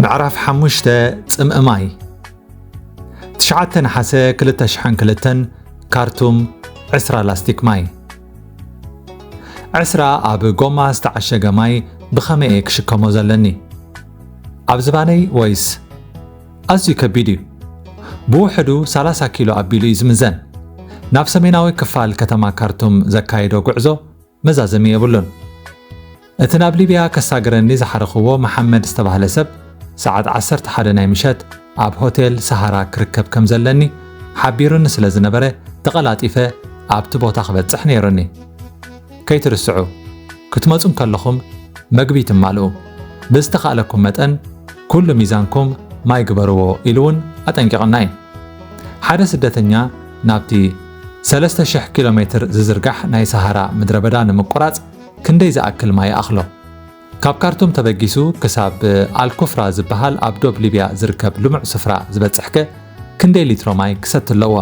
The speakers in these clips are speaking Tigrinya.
ምዕራፍ ሓሙሽተ። ጽምኢ ማይ። ትሽዓተ ነሓሰ ክልተ ሽሕን ክልተን። ካርቱም። ዕስራ ላስቲክ ማይ። ዕስራ ኣብ ጎማ ዝተዓሸገ ማይ ብኸመይ እየ ክሽከሞ ዘለኒ? ኣብ ዝባነይ ወይስ? ኣዝዩ ከቢድ እዩ። ብውሕዱ ሰላሳ ኪሎ ኣቢሉ እዩ ዝምዘን። ናብ ሰሜናዊ ክፋል ከተማ ካርቱም ዘካይዶ ጉዕዞ መዛዘሚ የብሉን። እቲ ናብ ሊብያ ከሳግረኒ ዝሓረኽዎ መሓመድ ዝተባህለ ሰብ፣ ሰዓት ዓሰርተ ሓደ ናይ ምሸት ኣብ ሆቴል ሰሃራ ክርከብ ከም ዘለኒ ሓቢሩኒ ስለ ዝነበረ፣ ተቐላጢፈ ኣብቲ ቦታ ክበጽሕ ነይሩኒ። ከይትርስዑ፣ ክትመጹ እንከለኹም መግቢ ትማልኡ። ብዝተኻእለኩም መጠን ኩሉ ሚዛንኩም ማይ ግበርዎ ኢሉ እውን ኣጠንቂቑና እዩ። ሓደ ስደተኛ ናብቲ ሰለስተ ሽሕ ኪሎ ሜትር ዝዝርጋሕ ናይ ሰሃራ ምድረ በዳ ንምቁራጽ ክንደይ ዝኣክል ማይ ይኣኽሎ? ካብ ካርቱም ተበጊሱ ክሳብ ኣልኩፍራ ዝበሃል ኣብ ዶብ ሊብያ ዝርከብ ልሙዕ ስፍራ ዝበጽሕከ ክንደይ ሊትሮ ማይ ክሰቲ ኣለዎ?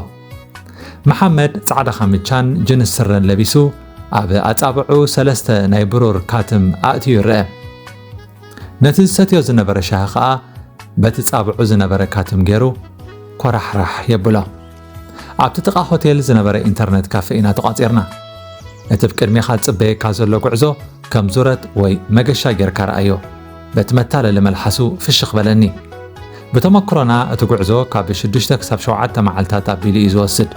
መሓመድ ጻዕዳ ካምቻን ጅንስ ስረን ለቢሱ ኣብ ኣጻብዑ ሰለስተ ናይ ብሩር ካትም ኣእትዩ ይረአ። ነቲ ዝሰትዮ ዝነበረ ሻሂ ኸኣ በቲ ጻብዑ ዝነበረ ካትም ገይሩ ኮራሕራሕ የብሎ። ኣብቲ ጥቓ ሆቴል ዝነበረ ኢንተርነት ካፈ ኢና ተቋጺርና። እቲ ብቅድሜኻ ዝጽበየካ ዘሎ ጉዕዞ ከም ዙረት ወይ መገሻ ጌርካ ረኣዮ። በቲ መታለሊ መልሓሱ ፍሽኽ በለኒ። ብተመክሮና እቲ ጉዕዞ ካብ ሽዱሽተ ክሳብ ሸውዓተ መዓልታት ኣቢሉ እዩ ዝወስድ።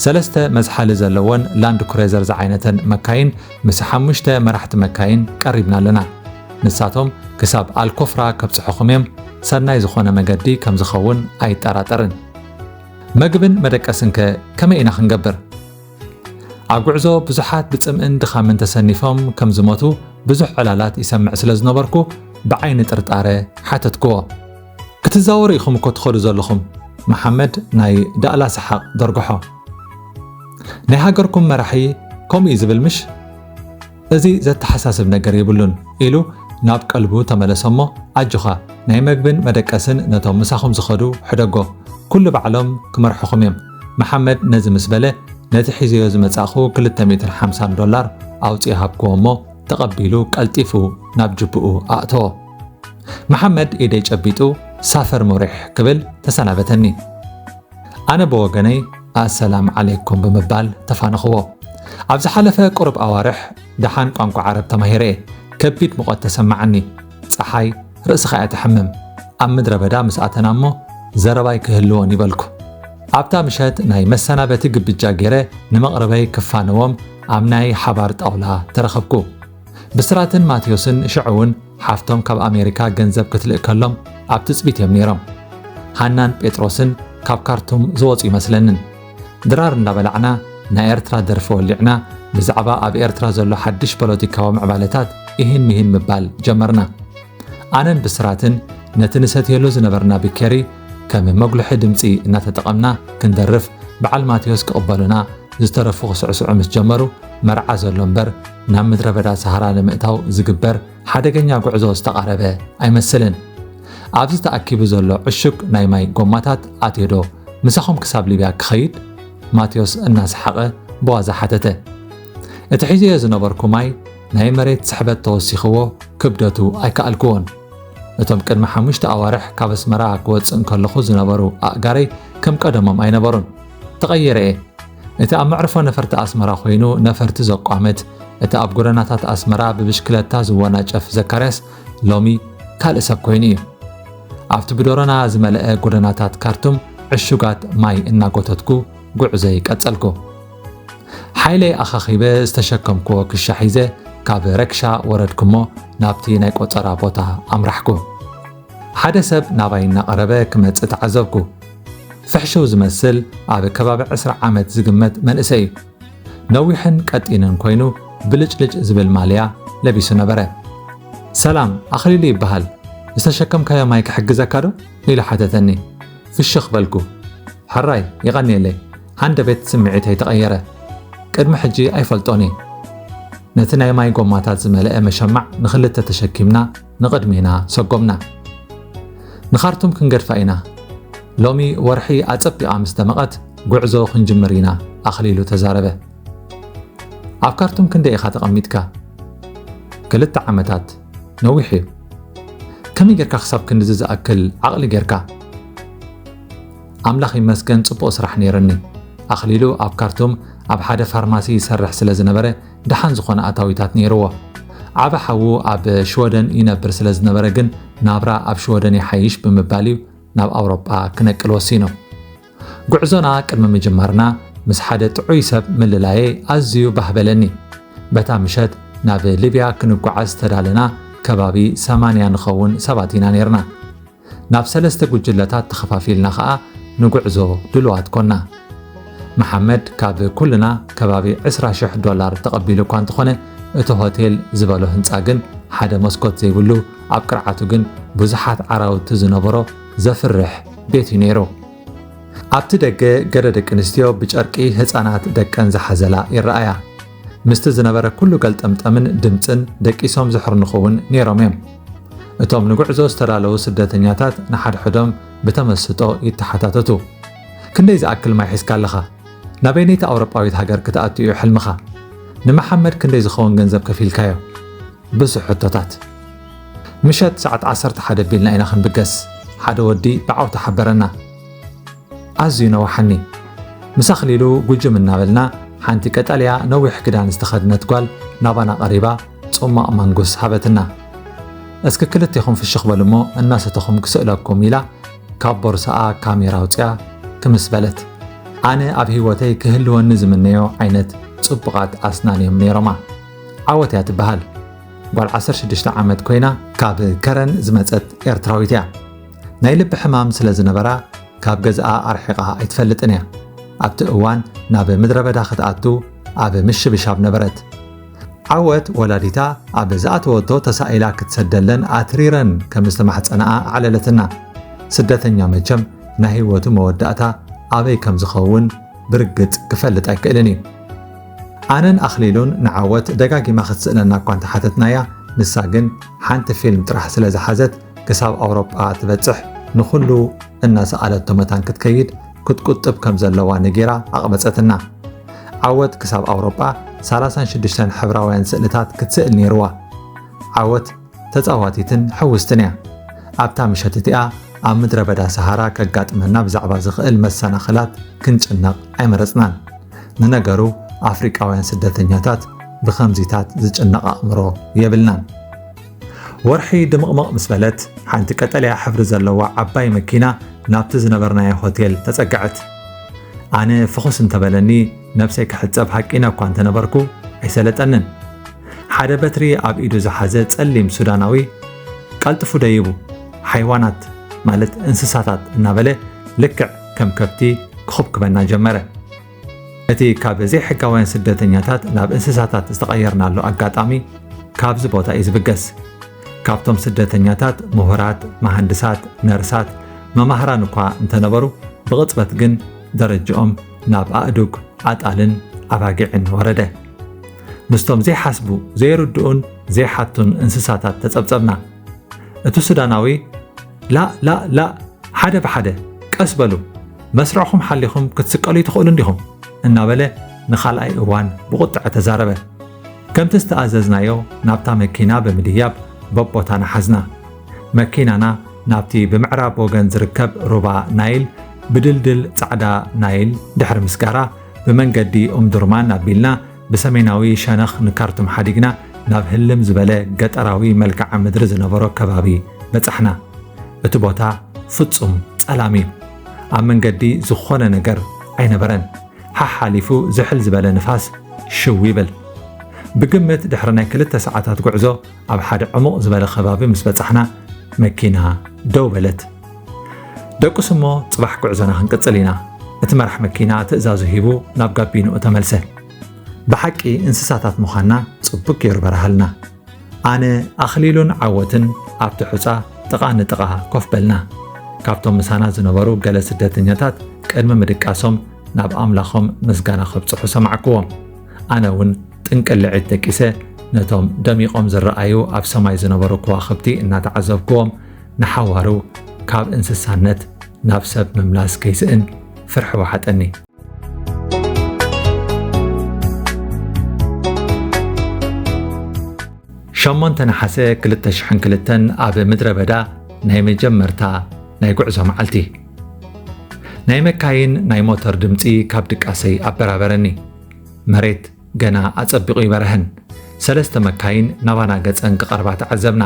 ሰለስተ መዝሓሊ ዘለወን ላንድ ክሩዘር ዝዓይነተን መካይን ምስ ሓሙሽተ መራሕቲ መካይን ቀሪብና ኣለና። ንሳቶም ክሳብ ኣልኮፍራ ከብጽሑኹም እዮም፣ ሰናይ ዝኾነ መገዲ ከም ዝኸውን ኣይጠራጠርን። መግብን መደቀስንከ ከመይ ኢና ክንገብር? ኣብ ጉዕዞ ብዙሓት ብጽምእን ድኻምን ተሰኒፎም ከም ዝሞቱ ብዙሕ ዕላላት ይሰምዕ ስለ ዝነበርኩ ብዓይኒ ጥርጣረ ሓተትክዎ። ክትዛወሩ ኢኹም እኮ ትኸዱ ዘለኹም፣ መሓመድ ናይ ዳእላ ሰሓቕ ደርግሖ። ናይ ሃገርኩም መራሒ ከምኡ እዩ ዝብል ምሽ? እዚ ዘተሓሳስብ ነገር የብሉን ኢሉ ናብ ቀልቡ ተመለሰ እሞ ኣጆኻ፣ ናይ መግብን መደቀስን ነቶም ምሳኹም ዝኸዱ ሕደጎ፣ ኩሉ ባዕሎም ክመርሑኹም እዮም። መሓመድ ነዚ ምስ በለ ነቲ ሒዘዮ ዝመጻእኹ ክልተ ሚእትን ሓምሳን ዶላር ኣውጺኡ ሃብክዎ እሞ ተቐቢሉ ቀልጢፉ ናብ ጅብኡ ኣእተዎ። መሓመድ ኢደይ ጨቢጡ ሳፈር ሙሪሕ ክብል ተሰናበተኒ። ኣነ ብወገነይ ኣሰላም ዓለይኩም ብምባል ተፋነኽዎ። ኣብ ዝሓለፈ ቁሩብ ኣዋርሕ ደሓን ቋንቋ ዓረብ ተማሂረ እየ። ከቢድ ሙቐት ተሰማዓኒ። ጸሓይ ርእስኻ እያ ተሕምም። ኣብ ምድረ በዳ ምስ ኣተና እሞ ዘረባ ኣይክህልዎን ይበልኩ። ኣብታ ምሸት ናይ መሰናበቲ ግብጃ ገይረ ንመቕርበይ ክፋነዎም ኣብ ናይ ሓባር ጣውላ ተረኸብኩ። ብስራትን ማቴዎስን ሽዑ እውን ሓፍቶም ካብ ኣሜሪካ ገንዘብ ክትልእከሎም ኣብ ትጽቢት እዮም ነይሮም። ሃናን ጴጥሮስን ካብ ካርቱም ዝወጹ ይመስለንን። ድራር እንዳበላዕና ናይ ኤርትራ ደርፊ ወሊዕና ብዛዕባ ኣብ ኤርትራ ዘሎ ሓድሽ ፖለቲካዊ ምዕባለታት ኢሂን ሚሂን ምባል ጀመርና። ኣነን ብስራትን ነቲ ንሰትየሉ ዝነበርና ቢኬሪ ከም መጉልሒ ድምጺ እናተጠቐምና ክንደርፍ በዓል ማቴዎስ ክቕበሉና ዝተረፉ ክስዕስዑ ምስ ጀመሩ መርዓ ዘሎ እምበር ናብ ምድረ በዳ ሰሃራ ንምእታው ዝግበር ሓደገኛ ጉዕዞ ዝተቓረበ ኣይመስልን። ኣብዚ ተኣኪቡ ዘሎ ዕሹግ ናይ ማይ ጎማታት ኣትዮ ዶ ምሳኹም ክሳብ ሊብያ ክኸይድ? ማቴዎስ እናሰሓቐ ብዋዛ ሓተተ። እቲ ሒዘዮ ዝነበርኩ ማይ ናይ መሬት ስሕበት ተወሲኽዎ ክብደቱ ኣይከኣልክዎን። እቶም ቅድሚ ሓሙሽተ ኣዋርሕ ካብ ኣስመራ ክወጽእ እንከለኹ ዝነበሩ ኣእጋረይ ከም ቀደሞም ኣይነበሩን። ተቐይረ እየ። እቲ ኣብ መዕርፎ ነፈርቲ ኣስመራ ኮይኑ ነፈርቲ ዘቋምት፣ እቲ ኣብ ጎደናታት ኣስመራ ብብሽክለታ ዝወናጨፍ ዘካርያስ ሎሚ ካልእ ሰብ ኮይኑ እዩ። ኣብቲ ብዶሮና ዝመልአ ጎደናታት ካርቱም ዕሹጋት ማይ እናጎተትኩ ጉዕዞይ ቀጸልኩ። ሓይለይ ኣኻኺበ ዝተሸከምክዎ ክሻ ሒዘ ካብ ረክሻ ወረድኩ እሞ ናብቲ ናይ ቆጸራ ቦታ ኣምራሕኩ። ሓደ ሰብ ናባይ እናቐረበ ክመጽእ ተዓዘብኩ። ፍሕሽው ዝመስል ኣብ ከባቢ ዕስራ ዓመት ዝግመት መንእሰይ እዩ። ነዊሕን ቀጢንን ኮይኑ ብልጭልጭ ዝብል ማልያ ለቢሱ ነበረ። "ሰላም፣ ኣኽሊሉ ይበሃል። ዝተሸከምካዮ ማይ ክሕግዘካ ዶ?" ኢሉ ሓተተኒ። ፍሽኽ በልኩ። "ሕራይ፣ ይቐንየለይ። ሃንደበት ስምዒተይ ተቐየረ። ቅድሚ ሕጂ ኣይፈልጦን እየ።" ነቲ ናይ ማይ ጎማታት ዝመልአ መሸማዕ ንኽልተ ተሸኪምና ንቕድሚና ሰጎምና። "ንኻርቱም ክንገድፋ ኢና። ሎሚ ወርሒ ኣጸቢቓ ምስ ደመቐት ጉዕዞ ክንጅምር ኢና።" ኣኽሊሉ ተዛረበ። "ኣብ ካርቱም ክንደይ ኢኻ ተቐሚጥካ?" "ክልተ ዓመታት። ነዊሕ እዩ። ከመይ ጌርካ ክሳብ ክንድዚ ዝኣክል ዓቕሊ ጌርካ? ኣምላኽ ይመስገን ጽቡቕ ስራሕ ነይርኒ። ኣኽሊሉ ኣብ ካርቱም ኣብ ሓደ ፋርማሲ ይሰርሕ ስለ ዝነበረ ደሓን ዝኾነ ኣታዊታት ነይርዎ። ዓቢ ሓዉ ኣብ ሽወደን ይነብር ስለ ዝነበረ ግን ናብራ ኣብ ሽወደን ይሓይሽ ብምባል እዩ ናብ ኣውሮጳ ክነቅል ወሲኑ። ጉዕዞና ቅድሚ ምጅማርና ምስ ሓደ ጥዑይ ሰብ ምልላየይ ኣዝዩ ባህ በለኒ። በታ ምሸት ናብ ሊብያ ክንጓዓዝ ዝተዳለና ከባቢ ሰማንያ ንኸውን ሰባት ኢና ነይርና። ናብ ሰለስተ ጉጅለታት ተኸፋፊልና ኸኣ ንጉዕዞ ድሉዋት ኮና። መሓመድ ካብ ኩልና ከባቢ ዕስራ ሽሕ ዶላር ተቐቢሉ እኳ እንተኾነ፣ እቲ ሆቴል ዝበሎ ህንጻ ግን ሓደ መስኮት ዘይብሉ፣ ኣብ ቅርዓቱ ግን ብዙሓት ዓራውቲ ዝነበሮ ዘፍርሕ ቤት እዩ ነይሩ። ኣብቲ ደገ ገለ ደቂ ኣንስትዮ ብጨርቂ ህጻናት ደቀን ዝሓዘላ ይረኣያ። ምስቲ ዝነበረ ኩሉ ገልጠምጠምን ድምጽን ደቂሶም ዝሕርንኹ እውን ነይሮም እዮም። እቶም ንጉዕዞ ዝተዳለዉ ስደተኛታት ንሓድሕዶም ብተመስጦ ይተሓታተቱ። "ክንደይ ዝኣክል ማይ ሒዝካ ኣለኻ? ናበይነይቲ ኣውሮጳዊት ሃገር ክትኣቱ እዩ ሕልምኻ?" "ንመሓመድ ክንደይ ዝኸውን ገንዘብ ከፊልካዮ?" ብዙሕ ሕቶታት። ምሸት ሰዓት ዓሰርተ ሓደ ቢልና ኢና ክንብገስ። ሓደ ወዲ ብዓውታ ሓበረና። ኣዝዩ ነዋሓኒ። ምስ ኣኽሊሉ ጉጅም እናበልና፣ ሓንቲ ቀጠልያ ነዊሕ ክዳን ዝተኸድነት ጓል ናባና ቀሪባ፣ ጽማቕ ማንጉስ ሃበትና። "እስኪ ክልቴኹም ፍሽኽ በሉ እሞ እናሰተኹም ክስእለኩም" ኢላ ካብ ቦርሳኣ ካሜራ ኣውጽኣ ክምስ በለት። ኣነ ኣብ ህይወተይ ክህልወኒ ዝምነዮ ዓይነት ጽቡቓት ኣስናን እዮም ነይሮማ። ዓወት እያ ትበሃል። ጓል ዓሰርተ ሽዱሽተ ዓመት ኮይና ካብ ከረን ዝመጸት ኤርትራዊት እያ። ናይ ልቢ ሕማም ስለ ዝነበራ ካብ ገዝኣ ኣርሒቓ ኣይትፈልጥን እያ። ኣብቲ እዋን ናብ ምድረ በዳ ክትኣቱ ኣብ ምሽብሻብ ነበረት። ዓወት ወላዲታ ኣብ ዝኣተወቶ ተሳኢላ ክትሰደለን ኣትሪረን ከም ዝተማሕጸንኣ ኣዕለለትና። ስደተኛ መቸም ናይ ህይወቱ መወዳእታ ኣበይ ከም ዝኸውን ብርግጽ ክፈልጥ ኣይክእልን እዩ። ኣነን ኣኽሊሉን ንዓወት ደጋጊማ ክትስእለና እኳ እንተሓተትናያ፣ ንሳ ግን ሓንቲ ፊልም ጥራሕ ስለ ዝሓዘት ክሳብ ኣውሮጳ ትበጽሕ ንኹሉ እናሰኣለቶ መታን ክትከይድ ክትቁጥብ ከም ዘለዋ ነጊራ ኣቕበጸትና። ዓወት ክሳብ ኣውሮጳ ሰላሳን ሽዱሽተን ሕብራውያን ስእልታት ክትስእል ነይርዋ። ዓወት ተጻዋቲትን ሕውስትን እያ። ኣብታ ምሸት እቲኣ ኣብ ምድረ በዳ ሰሃራ ከጋጥመና ብዛዕባ ዝኽእል መሰናኽላት ክንጭነቕ ኣይመረጽናን። ንነገሩ ኣፍሪቃውያን ስደተኛታት ብኸምዚታት ዝጭነቕ ኣእምሮ የብልናን። ወርሒ ድምቕምቕ ምስ በለት፣ ሓንቲ ቀጠልያ ሕብሪ ዘለዋ ዓባይ መኪና ናብቲ ዝነበርናዮ ሆቴል ተጸግዐት። ኣነ ፍኹስ እንተበለኒ፣ ነብሰይ ክሕጸብ ሃቂነ እኳ እንተነበርኩ፣ ኣይሰለጠንን። ሓደ በትሪ ኣብ ኢዱ ዝሓዘ ጸሊም ሱዳናዊ፣ "ቀልጥፉ ደይቡ፣ ሓይዋናት፣ ማለት እንስሳታት" እናበለ ልክዕ ከም ከብቲ ክኹብክበና ጀመረ። እቲ ካብ ዘይሕጋውያን ስደተኛታት ናብ እንስሳታት ዝተቐየርናሉ ኣጋጣሚ ካብዚ ቦታ እዩ ዝብገስ። ካብቶም ስደተኛታት ምሁራት፣ መሃንድሳት፣ ነርሳት፣ መማህራን እኳ እንተነበሩ፣ ብቕጽበት ግን ደረጃኦም ናብ ኣእዱግ፣ ኣጣልን ኣባጊዕን ወረደ። ምስቶም ዘይሓስቡ፣ ዘይርድኡን ዘይሓቱን እንስሳታት ተጸብጸብና። እቲ ሱዳናዊ፣ "ላእ፣ ላእ፣ ላእ፣ ሓደ ብሓደ፣ ቀስ በሉ፣ መስርዕኹም ሓሊኹም ክትስቀሉ ትኽእሉ እንዲኹም" እናበለ ንኻልኣይ እዋን ብቑጥዐ ተዛረበ። ከምቲ ዝተኣዘዝናዮ ናብታ መኪና ብምድያብ በቦታና ሓዝና። መኪናና ናብቲ ብምዕራብ ወገን ዝርከብ ሩባ ናይል ብድልድል ጻዕዳ ናይል ድሕሪ ምስጋራ ብመንገዲ ኡምዱርማን ኣቢልና ብሰሜናዊ ሸነኽ ንካርቱም ሓዲግና ናብ ህልም ዝበለ ገጠራዊ መልክዓ ምድሪ ዝነበሮ ከባቢ በጻሕና። እቲ ቦታ ፍጹም ጸላም እዩ። ኣብ መንገዲ ዝኾነ ነገር ኣይነበረን። ሓሓሊፉ ዝሕል ዝበለ ንፋስ ሽው ይብል። ብግምት ድሕሪ ናይ ክልተ ሰዓታት ጉዕዞ ኣብ ሓደ ዕሙቕ ዝበለ ከባቢ ምስ በጻሕና መኪና ደው በለት። "ደቁስ እሞ ጽባሕ ጉዕዞና ክንቅጽል ኢና" እቲ መራሕ መኪና ትእዛዙ ሂቡ ናብ ጋቢንኡ ተመልሰ። ብሓቂ እንስሳታት ምዃንና ጽቡቅ ገይሩ በርሃልና። ኣነ፣ ኣኽሊሉን ዓወትን ኣብቲ ሑጻ ጥቓ ንጥቓ ኮፍ በልና። ካብቶም ምሳና ዝነበሩ ገለ ስደተኛታት ቅድሚ ምድቃሶም ናብ ኣምላኾም ምስጋና ከብጽሑ ሰማዕክዎም። ኣነ እውን ጥንቅልዒት ደቂሰ ነቶም ደሚቖም ዝረኣዩ ኣብ ሰማይ ዝነበሩ ከዋኽብቲ እናተዓዘብክዎም ንሓዋሩ ካብ እንስሳነት ናብ ሰብ ምምላስ ከይስእን ፍርሒ ወሓጠኒ። ሸሞንተ ነሓሰ ክልተ ሽሕን ክልተን ኣብ ምድረ በዳ ናይ መጀመርታ ናይ ጉዕዞ መዓልቲ። ናይ መካይን ናይ ሞተር ድምጺ ካብ ድቃሰይ ኣበራበረኒ። መሬት ገና ኣጸቢቑ ይበርሀን። ሰለስተ መካይን ናባና ገጸን ክቐርባ ተዓዘብና።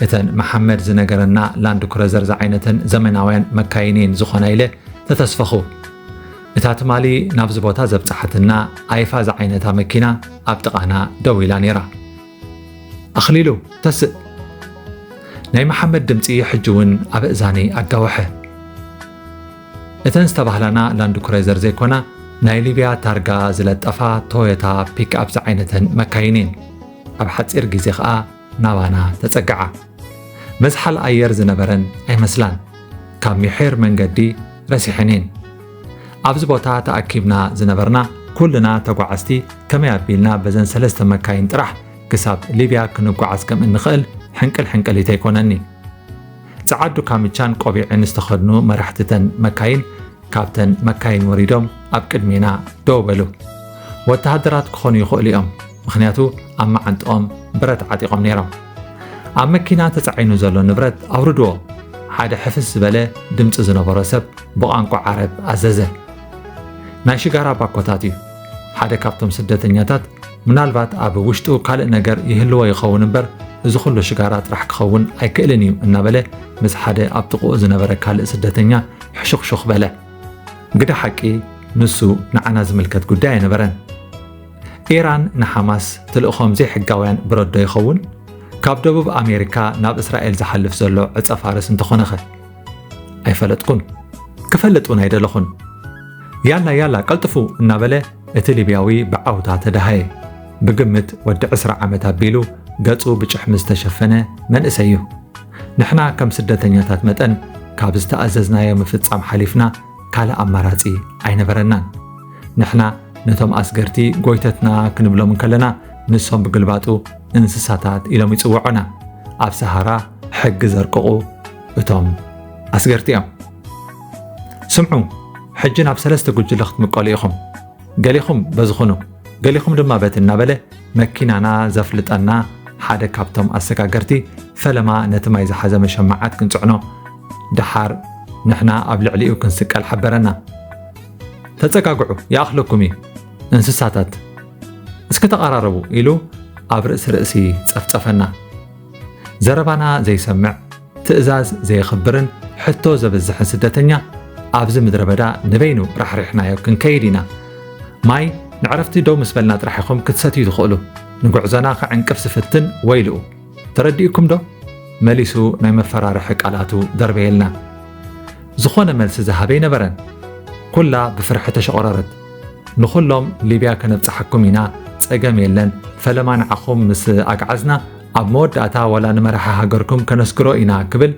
እተን መሓመድ ዝነገረና ላንድ ክሩዘር ዝዓይነተን ዘመናውያን መካይን እየን ዝኾና ኢለ ተተስፈኹ። እታ ትማሊ ናብዚ ቦታ ዘብጽሓትና ኣይፋ ዝዓይነታ መኪና ኣብ ጥቓና ደው ኢላ ነይራ። ኣኽሊሉ፣ ተስእ! ናይ መሓመድ ድምጺ ሕጂ እውን ኣብ እዛነይ ኣጋወሐ። እተን ዝተባህላና ላንድ ክሩዘር ዘይኮና፣ ናይ ሊብያ ታርጋ ዝለጠፋ ቶዮታ ፒክኣፕ ዝዓይነተን መካይን እየን። ኣብ ሓጺር ግዜ ኸኣ ናባና ተጸግዓ። መዝሓል ኣየር ዝነበረን ኣይመስላን። ካብ ሚሒር መንገዲ ረሲሐን እየን። ኣብዚ ቦታ ተኣኪብና ዝነበርና ኩልና ተጓዓዝቲ ከመይ ኣቢልና በዘን ሰለስተ መካይን ጥራሕ ክሳብ ሊብያ ክንጓዓዝ ከም እንኽእል ሕንቅል ሕንቅሊት ኣይኮነኒ። ጸዓዱ ካምቻን ቆቢዕን ዝተኸድኑ መራሕቲ እተን መካይን ካብተን መካይን ወሪዶም ኣብ ቅድሜና ደው በሉ። ወተሃደራት ክኾኑ ይኽእሉ እዮም፣ ምኽንያቱ ኣብ መዓንጥኦም ብረት ዓጢቖም ነይሮም። ኣብ መኪና ተጻዒኑ ዘሎ ንብረት ኣውርድዎ፣ ሓደ ሕፍስ ዝበለ ድምጺ ዝነበሮ ሰብ ብቋንቋ ዓረብ ኣዘዘ። ናይ ሽጋራ ባኮታት እዩ። ሓደ ካብቶም ስደተኛታት ምናልባት ኣብ ውሽጡ ካልእ ነገር ይህልዎ ይኸውን እምበር፣ እዚ ኩሉ ሽጋራ ጥራሕ ክኸውን ኣይክእልን እዩ እናበለ ምስ ሓደ ኣብ ጥቕኡ ዝነበረ ካልእ ስደተኛ ሕሹኽሹኽ በለ። ግደ ሓቂ ንሱ ንዓና ዝምልከት ጉዳይ ኣይነበረን። ኢራን ንሓማስ ትልእኾም ዘይሕጋውያን ብረዶ ይኸውን? ካብ ደቡብ ኣሜሪካ ናብ እስራኤል ዝሓልፍ ዘሎ ዕጸ ፋርስ እንተኾነኸ? ኣይፈለጥኩን። ክፈልጥ እውን ኣይደለኹን። ያላ ያላ ቀልጥፉ እናበለ እቲ ሊብያዊ ብዓውታ ተደሃየ። ብግምት ወዲ ዕስራ ዓመት ኣቢሉ ገጹ ብጭሕሚ ዝተሸፈነ መንእሰይ እዩ። ንሕና ከም ስደተኛታት መጠን ካብ ዝተኣዘዝናዮ ምፍጻም ሓሊፍና ካልእ ኣማራጺ ኣይነበረናን። ንሕና ነቶም ኣስገርቲ ጎይተትና ክንብሎም እንከለና ንሶም ብግልባጡ እንስሳታት ኢሎም ይጽውዑና። ኣብ ሰሃራ ሕጊ ዘርቅቑ እቶም ኣስገርቲ እዮም። ስምዑ፣ ሕጂ ናብ ሰለስተ ጉጅለ ክትምቀሉ ኢኹም። ገሊኹም በዚ ኹኑ፣ ገሊኹም ድማ በቲ እናበለ መኪናና ዘፍልጠና ሓደ ካብቶም ኣሰጋገርቲ ፈለማ ነቲ ማይ ዝሓዘ መሸማዓት ክንጽዕኖ፣ ደሓር ንሕና ኣብ ልዕሊኡ ክንስቀል ሓበረና። ተጸጋግዑ፣ ይኣኽለኩም እዩ፣ እንስሳታት። እስኪ ተቐራረቡ ኢሉ ኣብ ርእሲ ርእሲ ጸፍጸፈና። ዘረባና ዘይሰምዕ፣ ትእዛዝ ዘየኽብርን ሕቶ ዘብዝሕን ስደተኛ ኣብዚ ምድረ በዳ ንበይኑ ራሕሪሕናዮ ክንከይድ ኢና። ማይ ንዕረፍቲ ደው ምስ በልና ጥራሕ ኢኹም ክትሰትዩ ትኽእሉ። ንጉዕዞና ክዕንቅፍ ዝፍትን ወይልኡ። ተረዲእኩም ዶ? መሊሱ ናይ መፈራርሒ ቃላቱ ደርበየልና። ዝኾነ መልሲ ዝሃበ ኣይነበረን። ኩላ ብፍርሒ ተሸቑረረት። ንኹሎም ሊብያ ከነብጽሓኩም ኢና፣ ጸገም የለን፣ ፈለማ ንዓኹም ምስ ኣግዓዝና ኣብ መወዳእታ ዋላ ንመራሒ ሃገርኩም ከነስግሮ ኢና ክብል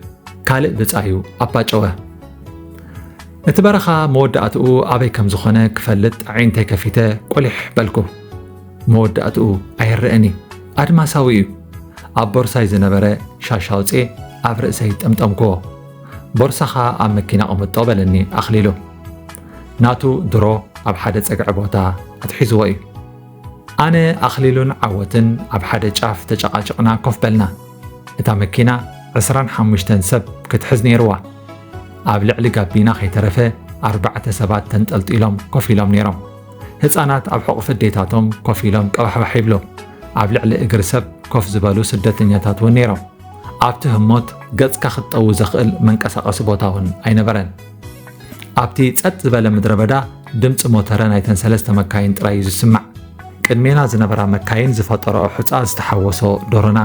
ካልእ ብጻዩ ኣባጨወ። እቲ በረኻ መወዳእትኡ ኣበይ ከም ዝኾነ ክፈልጥ ኣዒንተይ ከፊተ ቁሊሕ በልኩ። መወዳእትኡ ኣይረኣን እዩ። ኣድማሳዊ እዩ። ኣብ ቦርሳይ ዝነበረ ሻሽ ኣውጽኤ ኣብ ርእሰይ ጠምጠምክዎ። ቦርሳኻ ኣብ መኪና ኣቐምጦ በለኒ ኣኽሊሉ። ናቱ ድሮ ኣብ ሓደ ጸግዒ ቦታ ኣትሒዝዎ እዩ። ኣነ ኣኽሊሉን ዓወትን ኣብ ሓደ ጫፍ ተጨቓጭቕና ኮፍ በልና። እታ መኪና ዕስራን ሓሙሽተን ሰብ ክትሕዝ ነይርዋ። ኣብ ልዕሊ ጋቢና ከይተረፈ ኣርባዕተ ሰባት ተንጠልጢሎም ኮፍ ኢሎም ነይሮም። ህጻናት ኣብ ሕቑፊ ኣዴታቶም ኮፍ ኢሎም ቀባሕባሕ ይብሉ። ኣብ ልዕሊ እግሪ ሰብ ኮፍ ዝበሉ ስደተኛታት እውን ነይሮም። ኣብቲ ህሞት ገጽካ ክትጠዊ ዘኽእል መንቀሳቐሲ ቦታ እውን ኣይነበረን። ኣብቲ ጸጥ ዝበለ ምድረ በዳ ድምጺ ሞተረ ናይተን ሰለስተ መካይን ጥራይ እዩ ዝስማዕ። ቅድሜና ዝነበራ መካይን ዝፈጠረኦ ሑጻ ዝተሓወሶ ዶሮና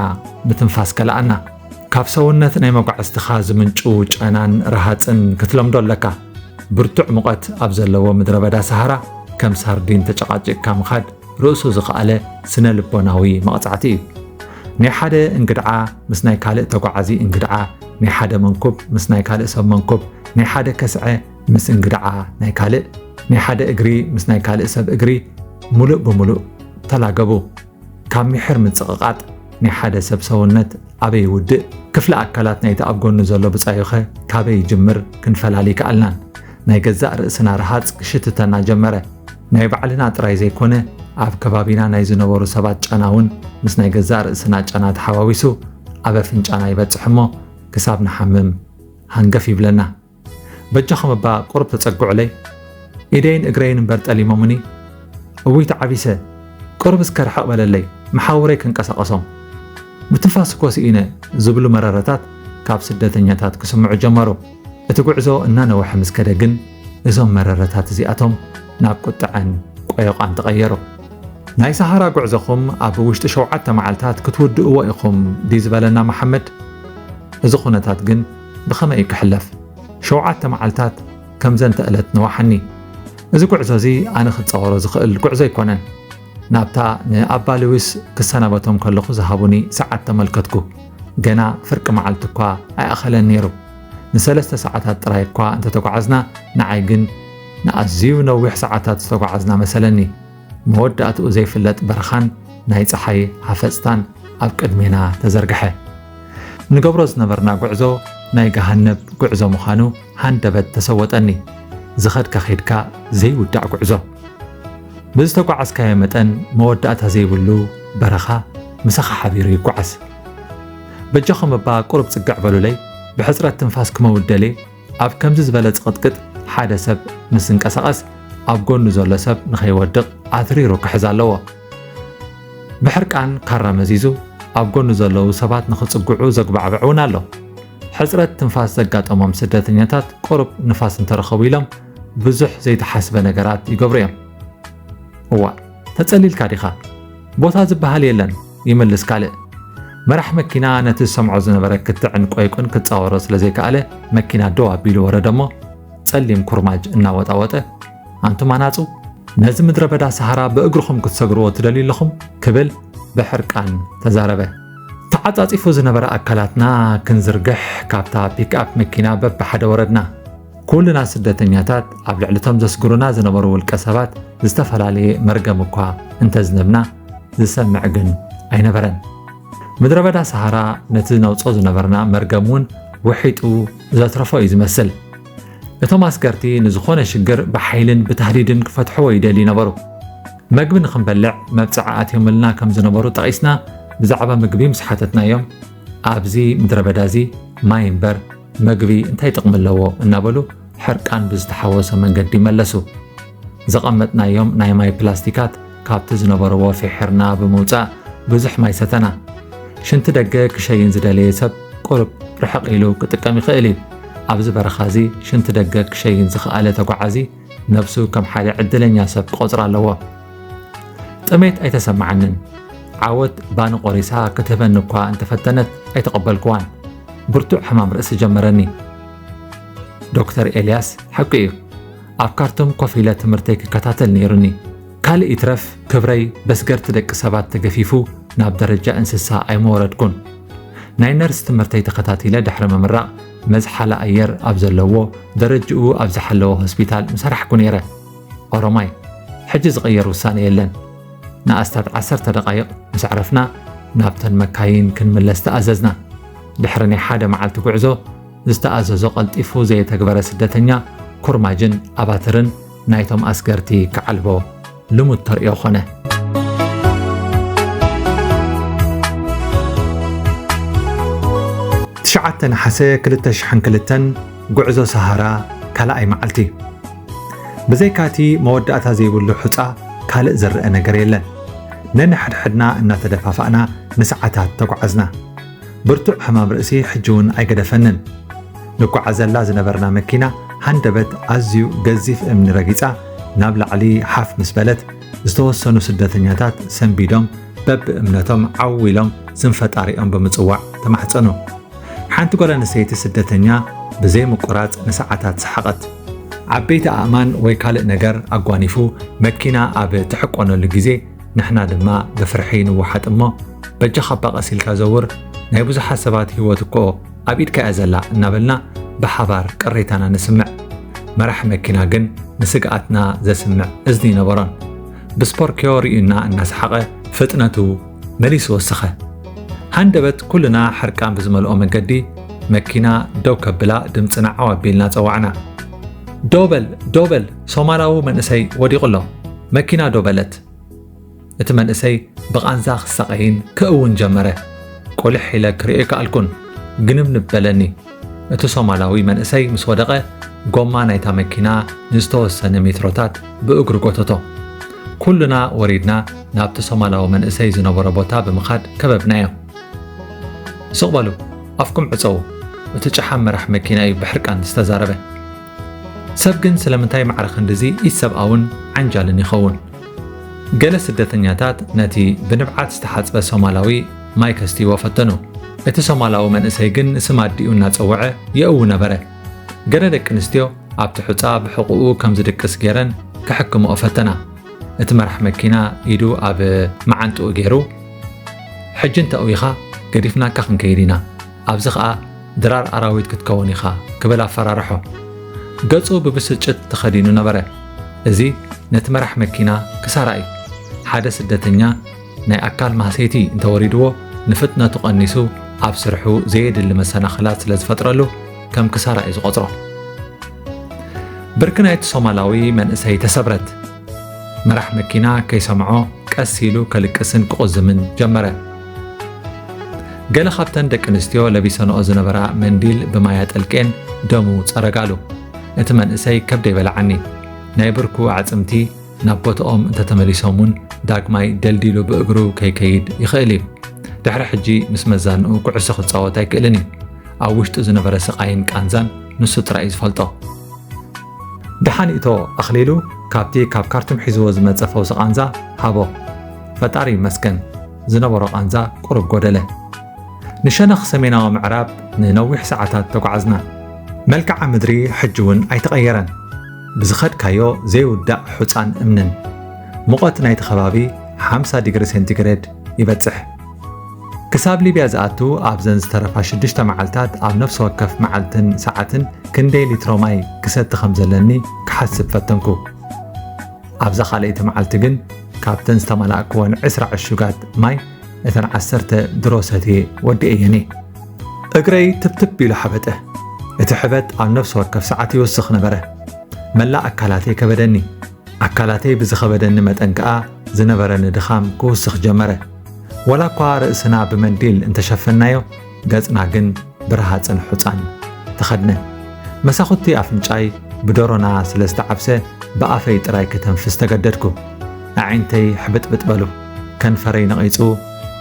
ምትንፋስ ከልኣና። ካብ ሰውነት ናይ መጓዕዝትኻ ዝምንጩ ጨናን ረሃጽን ክትለምዶ ኣለካ። ብርቱዕ ሙቐት ኣብ ዘለዎ ምድረ በዳ ሰሃራ ከም ሳርዲን ተጨቓጪቕካ ምኻድ ርእሱ ዝኸኣለ ስነ ልቦናዊ መቕጻዕቲ እዩ። ናይ ሓደ እንግድዓ ምስ ናይ ካልእ ተጓዓዚ እንግድዓ፣ ናይ ሓደ መንኩብ ምስ ናይ ካልእ ሰብ መንኩብ፣ ናይ ሓደ ከስዐ ምስ እንግድዓ ናይ ካልእ፣ ናይ ሓደ እግሪ ምስ ናይ ካልእ ሰብ እግሪ ሙሉእ ብሙሉእ ተላገቡ። ካብ ሚሕር ምጽቕቓጥ ናይ ሓደ ሰብ ሰውነት ኣበይ ይውድእ? ክፍሊ ኣካላት ናይቲ ኣብ ጎኑ ዘሎ ብጻዩኸ ካበይ ይጅምር? ክንፈላሊ ይከኣልናን። ናይ ገዛእ ርእስና ረሃጽ ክሽትተና ጀመረ። ናይ ባዕልና ጥራይ ዘይኮነ፣ ኣብ ከባቢና ናይ ዝነበሩ ሰባት ጨና እውን ምስ ናይ ገዛእ ርእስና ጨና ተሓዋዊሱ ኣብ ኣፍንጫና ይበጽሕ እሞ ክሳብ ንሓምም ሃንገፍ ይብለና። በጃኹም እባ ቁሩብ ተጸግዑለይ፣ ኢደይን እግረይን እምበር ጠሊሞምኒ። እውይ ተዓቢሰ፣ ቁሩብ እስከ ርሕቕ በለለይ፣ መሓውረይ ክንቀሳቐሶም። ምትንፋስ እኮ ስኢነ ዝብሉ መረረታት ካብ ስደተኛታት ክስምዑ ጀመሩ። እቲ ጉዕዞ እናነወሐ ምስ ከደ ግን እዞም መረረታት እዚኣቶም ናብ ቁጥዐን ቆዮቓን ተቐየሩ። ናይ ሰሃራ ጉዕዞኹም ኣብ ውሽጢ ሸውዓተ መዓልታት ክትውድእዎ ኢኹም ድዩ ዝበለና መሓመድ? እዚ ኩነታት ግን ብኸመይ እዩ ክሕለፍ? ሸውዓተ መዓልታት ከም ዘንተ ዕለት ነዋሓኒ። እዚ ጉዕዞ እዚ ኣነ ክጻወሮ ዝኽእል ጉዕዞ ኣይኮነን። ናብታ ንኣባ ልዊስ ክሰናበቶም ከለኹ ዝሃቡኒ ሰዓት ተመልከትኩ። ገና ፍርቂ መዓልቲ እኳ ኣይኣኸለን ነይሩ። ንሰለስተ ሰዓታት ጥራይ እኳ እንተተጓዓዝና፣ ንዓይ ግን ንኣዝዩ ነዊሕ ሰዓታት ዝተጓዓዝና መሰለኒ። መወዳእትኡ ዘይፍለጥ በረኻን ናይ ጸሓይ ሃፈጽታን ኣብ ቅድሜና ተዘርግሐ። ንገብሮ ዝነበርና ጉዕዞ ናይ ገሃነብ ጉዕዞ ምዃኑ ሃንደበት ተሰወጠኒ። ዝኸድካ ኸይድካ ዘይውዳእ ጉዕዞ። ብዝተጓዓዝካዮ መጠን መወዳእታ ዘይብሉ በረኻ ምሳኻ ሓቢሩ ይጓዓዝ። በጃኹም እባ ቁሩብ ጽግዕ በሉለይ፣ ብሕጽረት ትንፋስ ክመውት ደልየ። ኣብ ከምዚ ዝበለ ጽቕጥቅጥ ሓደ ሰብ ምስ ዝንቀሳቐስ ኣብ ጎኑ ዘሎ ሰብ ንኸይወድቕ ኣትሪሩ ክሕዝ ኣለዎ። ብሕርቃን ካራ መዚዙ ኣብ ጎኑ ዘለዉ ሰባት ንኽጽግዑ ዘጉባዕብዕ እውን ኣሎ። ሕጽረት ትንፋስ ዘጋጠሞም ስደተኛታት ቁሩብ ንፋስ እንተረኸቡ ኢሎም ብዙሕ ዘይተሓስበ ነገራት ይገብሩ እዮም። እዋእ፣ ተጸሊልካ ዲኻ? ቦታ ዝበሃል የለን፣ ይምልስ ካልእ። መራሕ መኪና ነቲ ዝሰምዖ ዝነበረ ክትዕን ቆይቁን ክጻወሮ ስለ ዘይከኣለ መኪና ደው ኣቢሉ ወረደ እሞ ጸሊም ኩርማጅ እናወጣወጠ፣ ኣንቱም ኣናጹ፣ ነዚ ምድረ በዳ ሰሃራ ብእግርኹም ክትሰግርዎ ትደልዩ ኣለኹም? ክብል ብሕርቃን ተዛረበ። ተዓጻጺፉ ዝነበረ ኣካላትና ክንዝርግሕ ካብታ ፒክኣፕ መኪና በብሓደ ወረድና። ኩልና ስደተኛታት ኣብ ልዕሊ እቶም ዘስግሩና ዝነበሩ ውልቀ ሰባት ዝተፈላለየ መርገም እኳ እንተዝነብና ዝሰምዕ ግን ኣይነበረን። ምድረ በዳ ሰሃራ ነቲ ነውጾ ዝነበርና መርገም እውን ውሒጡ ዘትረፎ እዩ ዝመስል። እቶም ኣስገርቲ ንዝኾነ ሽግር ብሓይልን ብታህዲድን ክፈትሕዎ ይደልዩ ነበሩ። መግቢ ንኽንበልዕ መብጽዓ ኣትዮምልና ከም ዝነበሩ ጠቒስና ብዛዕባ ምግቢ ምስ ሓተትናዮም፣ ኣብዚ ምድረ በዳ እዚ ማይ እምበር መግቢ እንታይ ጥቕሚ ኣለዎ እናበሉ ሕርቃን ብዝተሓወሶ መንገዲ መለሱ። ዘቐመጥናዮም ናይ ማይ ፕላስቲካት ካብቲ ዝነበርዎ ፊሒርና ብምውጻእ ብዙሕ ማይ ሰተና። ሽንቲ ደገ ክሸይን ዝደለየ ሰብ ቁሩብ ርሕቕ ኢሉ ክጥቀም ይኽእል እዩ። ኣብዚ በረኻ እዚ ሽንቲ ደገ ክሸይን ዝኸኣለ ተጓዓዚ ነብሱ ከም ሓደ ዕድለኛ ሰብ ክቖጽራ ኣለዎ። ጥሜት ኣይተሰምዓንን። ዓወት ባኒ ቆሪሳ ክትህበኒ እኳ እንተፈተነት ኣይተቐበልኩዋን። ብርቱዕ ሕማም ርእሲ ጀመረኒ። ዶክተር ኤልያስ ሓቂ እዩ። ኣብ ካርቱም ኮፍ ኢለ ትምህርተይ ክከታተል ነይሩኒ። ካልእ ይትረፍ ክብረይ በስገርቲ ደቂ ሰባት ተገፊፉ ናብ ደረጃ እንስሳ ኣይምወረድኩን። ናይ ነርስ ትምህርተይ ተኸታቲለ ድሕሪ ምምራቕ መዝሓሊ ኣየር ኣብ ዘለዎ ደረጅኡ ኣብ ዝሓለወ ሆስፒታል ምሰራሕኩ ነይረ። ኦሮማይ፣ ሕጂ ዝቕየር ውሳነ የለን። ንኣስታት ዓሰርተ ደቓይቕ ምስ ኣዕረፍና ናብተን መካይን ክንምለስ ተኣዘዝና። ድሕሪ ናይ ሓደ መዓልቲ ጉዕዞ ዝተኣዘዞ ቀልጢፉ ዘየተግበረ ስደተኛ ኩርማጅን ኣባትርን ናይቶም ኣስገርቲ ክዓልቦ ልሙድ ተርእዮ ኾነ። ትሽዓተ ነሓሰ ክልተ ሽሕን ክልተን ጉዕዞ ሰሃራ ካልኣይ መዓልቲ። ብዘይካቲ መወዳእታ ዘይብሉ ሑጻ ካልእ ዝረአ ነገር የለን። ነንሕድሕድና እናተደፋፋእና ንሰዓታት ተጓዓዝና። ብርቱዕ ሕማም ርእሲ ሕጂ እውን ኣይገደፈንን። ንጓዓዘላ ዝነበርና መኪና ሃንደበት ኣዝዩ ገዚፍ እምኒ ረጊጻ ናብ ላዕሊ ሓፍ ምስ በለት፣ ዝተወሰኑ ስደተኛታት ሰንቢዶም በብእምነቶም ዓው ኢሎም ስም ፈጣሪኦም ብምጽዋዕ ተማሕጸኑ። ሓንቲ ጓል ኣንስተይቲ ስደተኛ ብዘይ ምቁራጽ ንሰዓታት ሰሓቐት። ዓበይቲ ኣእማን ወይ ካልእ ነገር ኣጓኒፉ መኪና ኣብ ትሕቆነሉ ግዜ ንሕና ድማ ብፍርሒ ንወሓጥ እሞ፣ በጃኻ እባ ቀስ ኢልካ ዘውር፣ ናይ ብዙሓት ሰባት ህይወት እኮ ኣብ ኢድካ እያ ዘላ እናበልና ብሓባር ቅሬታና ንስምዕ። መራሒ መኪና ግን ንስግኣትና ዘስምዕ እዝኒ ኣይነበሮን። ብስፖርክዮ ርእዩና እናሰሓቐ ፍጥነቱ መሊሱ ወሰኸ። ሃንደበት ኩልና ሕርቃን ብዝመልኦ መገዲ መኪና ደው ከብላ ድምፅና ዓው ኣቢልና ጸዋዕና። ዶበል ዶበል፣ ሶማላዊ መንእሰይ ወዲቑ ኣሎ። መኪና ዶበለት። እቲ መንእሰይ ብቓንዛ ክሳቐይን ክእውን ጀመረ። ቁልሕ ኢለ ክርእዮ ኣይከኣልኩን። ግንብንብ በለኒ። እቲ ሶማላዊ መንእሰይ ምስ ወደቐ፣ ጎማ ናይታ መኪና ንዝተወሰነ ሜትሮታት ብእግሩ ጎተቶ። ኩልና ወሪድና ናብቲ ሶማላዊ መንእሰይ ዝነበሮ ቦታ ብምኻድ ከበብናዮ። "ስቕ በሉ፣ ኣፍኩም ዕጸዉ፣ እቲ ጨሓም መራሕ መኪና እዩ ብሕርቃን ዝተዛረበ። ሰብ ግን ስለምንታይ ማዕረ ክንድዚ ኢሰብኣውን ዓንጃልን ይኸውን?" ገለ ስደተኛታት ነቲ ብንብዓት ዝተሓጽበ ሶማላዊ ማይ ከስትይዎ ፈተኑ። እቲ ሶማላዊ መንእሰይ ግን ስም ኣዲኡ እናጸውዐ የእዊ ነበረ። ገለ ደቂ ኣንስትዮ ኣብቲ ሑጻ ብሕቑኡ ከም ዝድቅስ ገይረን ክሕክምኦ ፈተና። እቲ መራሕ መኪና ኢዱ ኣብ መዓንጥኡ ገይሩ፣ "ሕጂ እንተእዊኻ ገዲፍናካ ክንከይድ ኢና፣ ኣብዚ ኸኣ ድራር ኣራዊት ክትከውን ኢኻ" ክብል ኣፈራርሖ። ገጹ ብብስጭት ተኸዲኑ ነበረ። እዚ ነቲ መራሕ መኪና ክሳራ እዩ። ሓደ ስደተኛ ናይ ኣካል ማህሰይቲ እንተወሪድዎ፣ ንፍጥነቱ ቀኒሱ ኣብ ስርሑ ዘየድሊ መሰናኽላት ስለ ዝፈጥረሉ ከም ክሳራ እዩ ዝቖጽሮ። ብርኪ ናይቲ ሶማላዊ መንእሰይ ተሰብረት። መራሕ መኪና ከይሰምዖ ቀስ ኢሉ ከልቅስን ክቑዝምን ጀመረ። ገለ ካብተን ደቂ ኣንስትዮ ለቢሰንኦ ዝነበራ መንዲል ብማይ ኣጠልቅየን ደሙ ጸረጋሉ። እቲ መንእሰይ ከብደይ በልዓኒ። ናይ ብርኩ ኣዕጽምቲ ናብ ቦታኦም እንተተመሊሶም እውን ዳግማይ ደልዲሉ ብእግሩ ከይከይድ ይኽእል እዩ። ድሕሪ ሕጂ ምስ መዛንኡ ኩዕሶ ክጻወት ኣይክእልን እዩ። ኣብ ውሽጡ ዝነበረ ስቓይን ቃንዛን ንሱ ጥራይ እዩ ዝፈልጦ። ደሓን ይእቶ ኣኽሊሉ ካብቲ ካብ ካርቱም ሒዝዎ ዝመጸ ፈውሲ ቃንዛ ሃቦ። ፈጣሪ ይመስገን፣ ዝነበሮ ቃንዛ ቁሩብ ጎደለ። ንሸነኽ ሰሜናዊ ምዕራብ ንነዊሕ ሰዓታት ተጓዓዝና። መልክዓ ምድሪ ሕጂ እውን ኣይተቐየረን። ብዝኸድካዮ ዘይውዳእ ሑጻን እምንን። ሙቐት ናይቲ ከባቢ ሓምሳ ዲግሪ ሴንቲግሬድ ይበጽሕ። ክሳብ ሊብያ ዝኣቱ ኣብዘን ዝተረፋ ሽዱሽተ መዓልታት ኣብ ነፍሲ ወከፍ መዓልትን ሰዓትን ክንደይ ሊትሮ ማይ ክሰቲ ከም ዘለኒ ክሓስብ ፈተንኩ። ኣብዛ ካልኣይቲ መዓልቲ ግን ካብተን ዝተመላእክወን ዕስራ ዕሹጋት ማይ እተን ዓሰርተ ድሮ ሰትየ ወዲኤየን እየ። እግረይ ትብትብ ኢሉ ሓበጠ። እቲ ሕበጥ ኣብ ነፍሲ ወከፍ ሰዓት ይውስኽ ነበረ። መላእ ኣካላተይ ከበደኒ። ኣካላተይ ብዝኸበደኒ መጠን ከኣ ዝነበረኒ ድኻም ክውስኽ ጀመረ። ዋላ እኳ ርእስና ብመንዲል እንተሸፈናዮ፣ ገጽና ግን ብረሃጽን ሑጻን ተኸድነ። መሳኹቲ ኣፍንጫይ ብደሮና ስለ ዝተዓብሰ፣ ብኣፈይ ጥራይ ከተንፍስ ተገደድኩ። ኣዒንተይ ሕብጥብጥ በሉ። ከንፈረይ ነቒጹ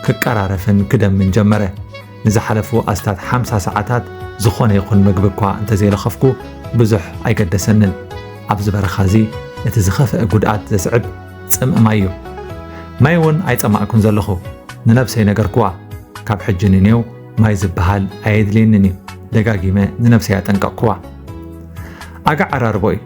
ክቀራረፍን ክደምን ጀመረ። ንዝሓለፉ ኣስታት ሓምሳ ሰዓታት ዝኾነ ይኹን ምግቢ እኳ እንተዘይረኸፍኩ ብዙሕ ኣይገደሰንን። ኣብዚ በረኻ እዚ እቲ ዝኸፍአ ጉድኣት ዘስዕብ ጽምኢ ማይ እዩ። ማይ እውን ኣይጸማእኩን ዘለኹ። ንነብሰይ ነገርኩዋ፣ "ካብ ሕጂ ንኔው ማይ ዝበሃል ኣየድልየንን እዩ" ደጋጊመ ንነብሰይ ኣጠንቀቕኩዋ። ኣጋ ዓራርቦ እዩ።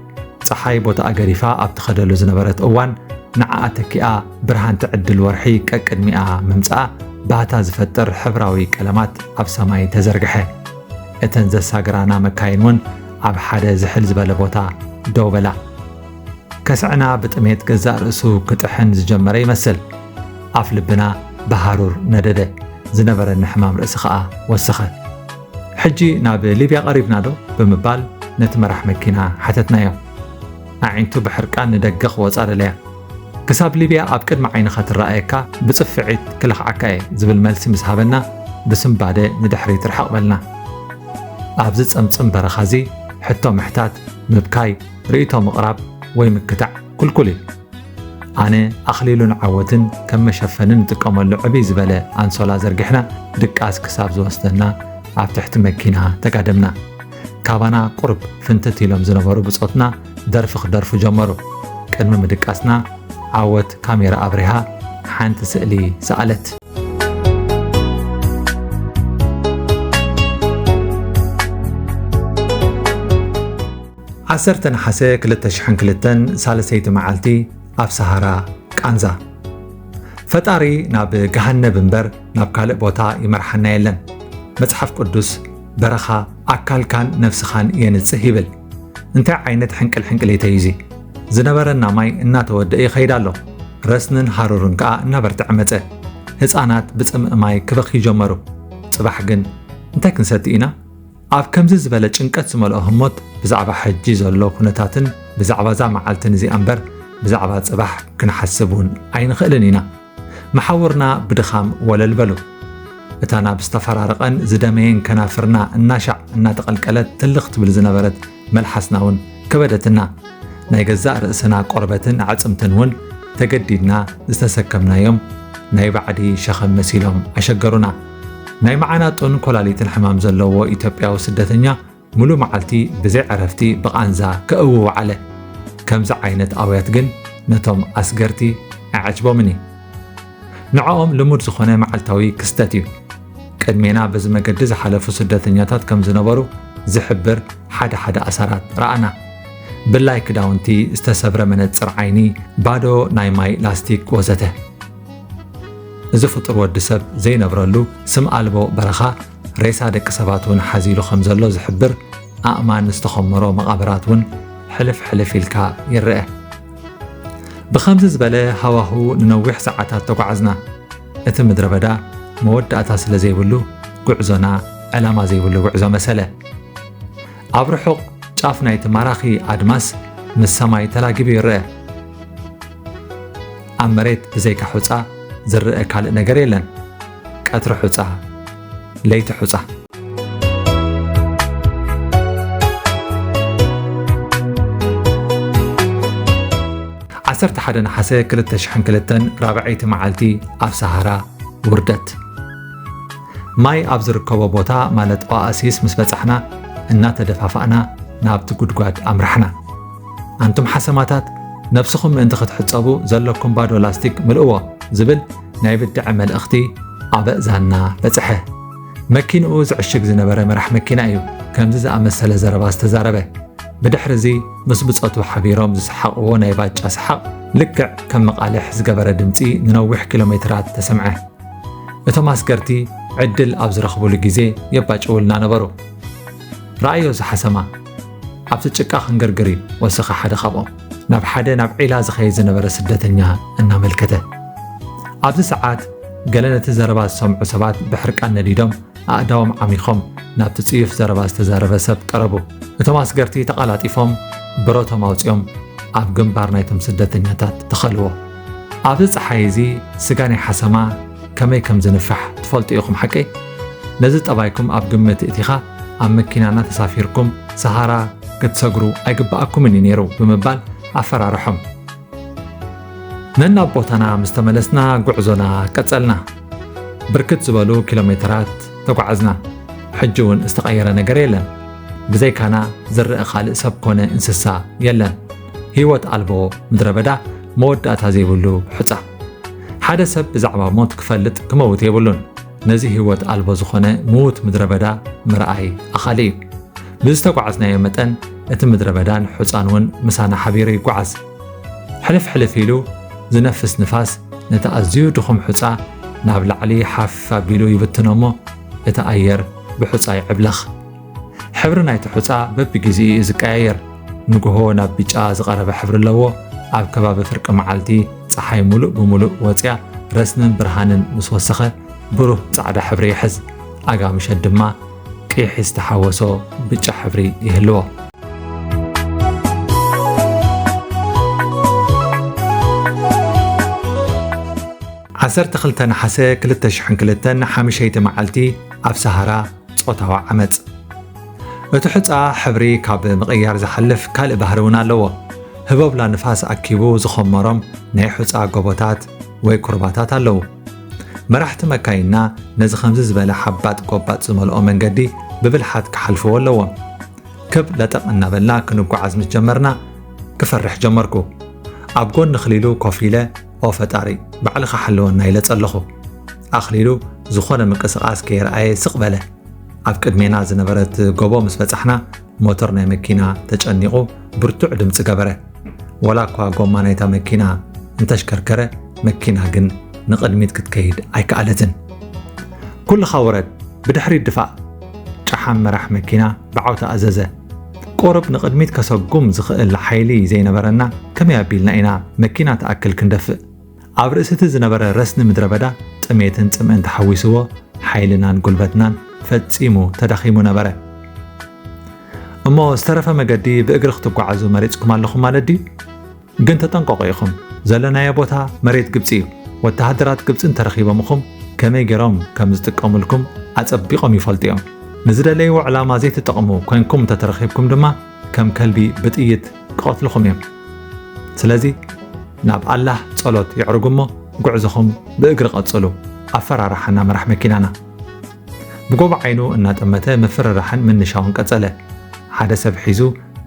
ጸሓይ ቦታኣ ገዲፋ ኣብ ትኸደሉ ዝነበረት እዋን፣ ንዓኣ ተኪኣ ብርሃን ትዕድል ወርሒ ቀቅድሚኣ ምምጻኣ ባህታ ዝፈጥር ሕብራዊ ቀለማት ኣብ ሰማይ ተዘርግሐ። እተን ዘሳግራና መካይን እውን ኣብ ሓደ ዝሕል ዝበለ ቦታ ደው በላ። ከስዕና ብጥሜት ገዛእ ርእሱ ክጥሕን ዝጀመረ ይመስል። ኣፍ ልብና ብሃሩር ነደደ። ዝነበረኒ ሕማም ርእሲ ኸኣ ወሰኸ። "ሕጂ ናብ ሊብያ ቀሪብና ዶ?" ብምባል ነቲ መራሕ መኪና ሓተትናዮ። ኣዒንቱ ብሕርቃን ንደገ ክወጻ ደለያ። "ክሳብ ሊብያ ኣብ ቅድሚ ዓይንኻ ትረኣየካ ብጽፍዒት ክለኽዓካ እየ" ዝብል መልሲ ምስ ሃበና ብስንባደ ንድሕሪት ርሕቕ በልና። ኣብዚ ጸምጽም በረኻ እዚ ሕቶ ምሕታት፣ ምብካይ፣ ርእይቶ ምቕራብ ወይ ምክታዕ ክልኩል እዩ። ኣነ ኣኽሊሉን ዓወትን ከም መሸፈኒ ንጥቀመሉ ዕብይ ዝበለ ኣንሶላ ዘርጊሕና ድቃስ ክሳብ ዝወስደና ኣብ ትሕቲ መኪና ተጋደምና። ካባና ቁሩብ ፍንትት ኢሎም ዝነበሩ ብጾትና ደርፊ ክደርፉ ጀመሩ። ቅድሚ ምድቃስና ዓወት ካሜራ ኣብሪሃ ሓንቲ ስእሊ ሰኣለት። ዓሰርተ ነሓሰ ክልተ ሽሕን ክልተን፣ ሳልሰይቲ መዓልቲ ኣብ ሰሃራ ቃንዛ። ፈጣሪ ናብ ገሃነብ እምበር ናብ ካልእ ቦታ ይመርሓና የለን። መጽሓፍ ቅዱስ፣ "በረኻ ኣካልካን ነፍስኻን የንጽህ" ይብል። እንታይ ዓይነት ሕንቅል ሕንቅል እዩ ተይዙ? ዝነበረና ማይ እናተወደአ ይኸይድ ኣሎ። ረስንን ሃሩርን ከኣ እናበርትዐ መጸ። ህጻናት ብጽምኢ ማይ ክበኽዩ ጀመሩ። ጽባሕ ግን እንታይ ክንሰቲ ኢና? ኣብ ከምዚ ዝበለ ጭንቀት ዝመልኦ ህሞት ብዛዕባ ሕጂ ዘሎ ኩነታትን ብዛዕባ እዛ መዓልትን እዚኣ እምበር ብዛዕባ ጽባሕ ክንሓስብ እውን ኣይንኽእልን ኢና። መሓውርና ብድኻም ወለል በሉ። እታ ናብ ዝተፈራረቐን ዝደመየን ከናፍርና እናሻዕ እናተቐልቀለት ትልኽ ትብል ዝነበረት መልሓስና እውን ከበደትና። ናይ ገዛእ ርእስና ቆርበትን ኣዕጽምትን እውን ተገዲድና ዝተሰከምናዮም ናይ ባዕዲ ሸኸም መሲሎም ኣሸገሩና። ናይ መዓናጡን ኮላሊትን ሕማም ዘለዎ ኢትዮጵያዊ ስደተኛ ሙሉ መዓልቲ ብዘይ ዕረፍቲ ብቓንዛ ከእዊ ወዓለ። ከምዚ ዓይነት ኣውያት ግን ነቶም ኣስገርቲ ኣይዓጅቦምን እዩ። ንዕኦም ልሙድ ዝኾነ መዓልታዊ ክስተት እዩ። ቅድሜና በዚ መገዲ ዝሓለፉ ስደተኛታት ከም ዝነበሩ ዝሕብር ሓደ ሓደ ኣሳራት ረኣና። ብላይ ክዳውንቲ ዝተሰብረ መነጽር ዓይኒ፣ ባዶ ናይ ማይ ላስቲክ ወዘተ። እዚ ፍጡር ወዲ ሰብ ዘይነብረሉ ስም ኣልቦ በረኻ ሬሳ ደቂ ሰባት እውን ሓዚሉ ከም ዘሎ ዝሕብር ኣእማን ዝተኸመሮ መቓብራት እውን ሕልፍ ሕልፍ ኢልካ ይረአ። ብኸምዚ ዝበለ ሃዋሁ ንነዊሕ ሰዓታት ተጓዓዝና። እቲ ምድረ በዳ መወዳእታ ስለ ዘይብሉ ጉዕዞና ዕላማ ዘይብሉ ጉዕዞ መሰለ። ኣብ ርሑቕ ጫፍ ናይቲ ማራኺ ኣድማስ ምስ ሰማይ ተላጊቡ ይረአ። ኣብ መሬት ብዘይካ ሑጻ ዝረአ ካልእ ነገር የለን። ቀትሪ ሑጻ፣ ለይቲ ሑጻ። ዓሰርተ ሓደ ነሓሰ ክልተ ሽሕን ክልተን ራብዐይቲ መዓልቲ ኣብ ሰሃራ ውርደት። ማይ ኣብ ዝርከቦ ቦታ ማለት ኦኣሲስ ምስ በጻሕና እናተደፋፋእና ናብቲ ጉድጓድ ኣምራሕና። ኣንቱም ሓሰማታት፣ ነብስኹም ምእንቲ ክትሕጸቡ ዘለኩም ባዶ ላስቲክ ምልእዎ ዝብል ናይ ብድዐ መልእኽቲ ኣብ ኣእዛንና በጽሐ። መኪንኡ ዝዕሽግ ዝነበረ መራሕ መኪና እዩ ከምዚ ዝኣመሰለ ዘረባ ዝተዛረበ። ብድሕሪ እዚ ምስ ብጾቱ ሓቢሮም ዝሰሓቕዎ ናይ ባጫ ሰሓቕ ልክዕ ከም መቓልሕ ዝገበረ ድምጺ ንነዊሕ ኪሎ ሜትራት ተሰምዐ። እቶም ኣስገርቲ ዕድል ኣብ ዝረኽቡሉ ግዜ የባጭውልና ነበሩ። ረኣዮ እዚ ሓሰማ፣ ኣብቲ ጭቃ ክንገርግር እዩ፣ ወሰኸ ሓደ ካብኦም ናብ ሓደ ናብ ዒላ ዝኸይድ ዝነበረ ስደተኛ እናመልከተ። ኣብዚ ሰዓት ገለ ነቲ ዘረባ ዝሰምዑ ሰባት ብሕርቃን ነዲዶም ኣእዳዎም ዓሚኾም ናብቲ ጽዩፍ ዘረባ ዝተዛረበ ሰብ ቀረቡ። እቶም ኣስገርቲ ተቐላጢፎም ብረቶም ኣውጺኦም ኣብ ግንባር ናይቶም ስደተኛታት ተኸልዎ። ኣብዚ ጸሓይ እዚ ስጋ ናይ ሓሰማ ከመይ ከም ዝንፋሕ ትፈልጡ ኢኹም ሓቀይ? ነዚ ጠባይኩም ኣብ ግምት እቲኻ ኣብ መኪናና ተሳፊርኩም ሰሃራ ክትሰግሩ ኣይግብኣኩምን እዩ ነይሩ ብምባል ኣፈራርሖም። ነናብ ቦታና ምስ ተመለስና ጉዕዞና ቀጸልና። ብርክት ዝበሉ ኪሎ ሜትራት ተጓዓዝና። ሕጂ እውን ዝተቐየረ ነገር የለን። ብዘይካና ዝረአ ካልእ ሰብ ኮነ እንስሳ የለን። ህይወት ኣልቦ ምድረ በዳ መወዳእታ ዘይብሉ ሑጻ። ሓደ ሰብ ብዛዕባ ሞት ክፈልጥ ክመውት የብሉን። ነዚ ህይወት ኣልቦ ዝኾነ ምዉት ምድረ በዳ ምርኣይ ኣኻሊ እዩ። ብዝተጓዓዝናዮ መጠን እቲ ምድረ በዳን ሑጻን እውን ምሳና ሓቢሩ ይጓዓዝ። ሕልፍ ሕልፍ ኢሉ ዝነፍስ ንፋስ ነቲ ኣዝዩ ድኹም ሑጻ ናብ ላዕሊ ሓፍ ኣቢሉ ይብትኖ እሞ እቲ ኣየር ብሑጻ ይዕብለኽ። ሕብሪ ናይቲ ሑጻ በብግዜኡ እዩ ዝቀያየር። ንግሆ ናብ ብጫ ዝቐረበ ሕብሪ ኣለዎ። ኣብ ከባቢ ፍርቂ መዓልቲ ጸሓይ ሙሉእ ብሙሉእ ወጽያ ረስንን ብርሃንን ምስ ወሰኸ ብሩህ ጻዕዳ ሕብሪ ይሕዝ። ኣጋ ምሸት ድማ ቂሕ ዝተሓወሶ ብጫ ሕብሪ ይህልዎ። ዓሰርተ ክልተ ነሓሰ ክልተ ሽሕን ክልተን ሓምሸይቲ መዓልቲ ኣብ ሰሃራ ጾታዊ ዓመጽ። እቲ ሑጻ ሕብሪ ካብ ምቕያር ዝሓልፍ ካልእ ባህሪ እውን ኣለዎ። ህቦብላ ንፋስ ኣኪቡ ዝኸመሮም ናይ ሑጻ ጎቦታት ወይ ኩርባታት ኣለዉ። መራሕቲ መካይንና ነዚ ከምዚ ዝበለ ሓባጥ ጎባጥ ዝመልኦ መንገዲ ብብልሓት ክሓልፍዎ ኣለዎም። ክብ ለጠቕ እናበልና ክንጓዓዝ ምስ ጀመርና ክፈርሕ ጀመርኩ። ኣብ ጎኒ ኣኽሊሉ ኮፍ ኢለ፣ "ኦ ፈጣሪ፣ ባዕልኻ ሓልወና" ኢለ ጸለኹ። ኣኽሊሉ ዝኾነ ምንቅስቓስ ከየርኣየ ስቕ በለ። ኣብ ቅድሜና ዝነበረት ጎቦ ምስ በጻሕና፣ ሞተር ናይ መኪና ተጨኒቑ ብርቱዕ ድምጺ ገበረ። ወላ እኳ ጎማ ናይታ መኪና እንተሽከርከረ፣ መኪና ግን ንቕድሚት ክትከይድ ኣይከኣለትን። "ኩልኻ ውረድ፣ ብድሕሪት ድፋእ!" ጨሓም መራሕ መኪና ብዓውታ ኣዘዘ። ቁሩብ ንቕድሚት ከሰጉም ዝኽእል ሓይሊ ዘይነበረና፣ ከመይ ኣቢልና ኢና መኪና ትኣክል ክንደፍእ? ኣብ ርእሲ እቲ ዝነበረ ረስኒ ምድረ በዳ ጥሜትን ጽምእን ተሓዊስዎ፣ ሓይልናን ጉልበትናን ፈጺሙ ተዳኺሙ ነበረ። እሞ ዝተረፈ መገዲ ብእግሪ ክትጓዓዙ መሪጽኩም ኣለኹም ማለት ድዩ? ግን ተጠንቀቑ ኢኹም። ዘለናዮ ቦታ መሬት ግብጺ እዩ። ወተሃደራት ግብጺ እንተረኺቦምኹም ከመይ ገይሮም ከም ዝጥቀሙልኩም ኣጸቢቖም ይፈልጡ እዮም። ንዝደለይዎ ዕላማ ዘይትጠቕሙ ኮይንኩም እንተተረኺብኩም ድማ ከም ከልቢ ብጥይት ክቐትልኹም እዮም። ስለዚ ናብ ኣላህ ጸሎት የዕርጉ እሞ ጉዕዞኹም ብእግሪ ቀጽሉ። ኣፈራርሓና መራሕ መኪናና። ብጎቦ ዓይኑ እናጠመተ ምፍርራሕን ምንሻውን ቀጸለ። ሓደ ሰብ ሒዙ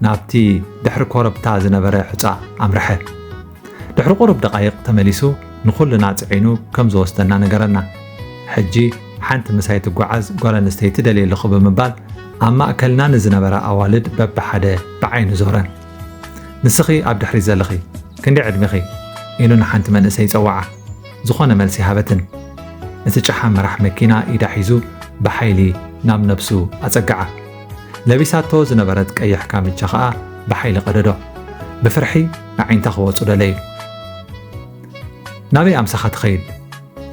ናብቲ ድሕሪ ኮረብታ ዝነበረ ሑጻ ኣምርሐ። ድሕሪ ቁሩብ ደቓይቕ ተመሊሱ ንኹልና ጽዒኑ ከም ዝወስደና ነገረና። ሕጂ ሓንቲ ምሳይ ትጓዓዝ ጓል ኣንስተይቲ ደልየ ኣለኹ ብምባል ኣብ ማእከልና ንዝነበራ ኣዋልድ በብሓደ ብዓይኑ ዞረን። ንስኺ ኣብ ድሕሪት ዘለኺ ክንደይ ዕድሜኺ? ኢሉ ንሓንቲ መንእሰይ ጸውዓ። ዝኾነ መልሲ ሃበትን። እቲ ጨሓም መራሕ መኪና ኢዳ ሒዙ ብሓይሊ ናብ ነብሱ ኣጸግዓ። ለቢሳቶ ዝነበረት ቀይሕ ካምቻ ኸኣ ብሓይሊ ቀደዶ። ብፍርሒ ኣዒንታ ክወጹ ደለዩ። ናበይ ኣምሳኻ ትኸይድ?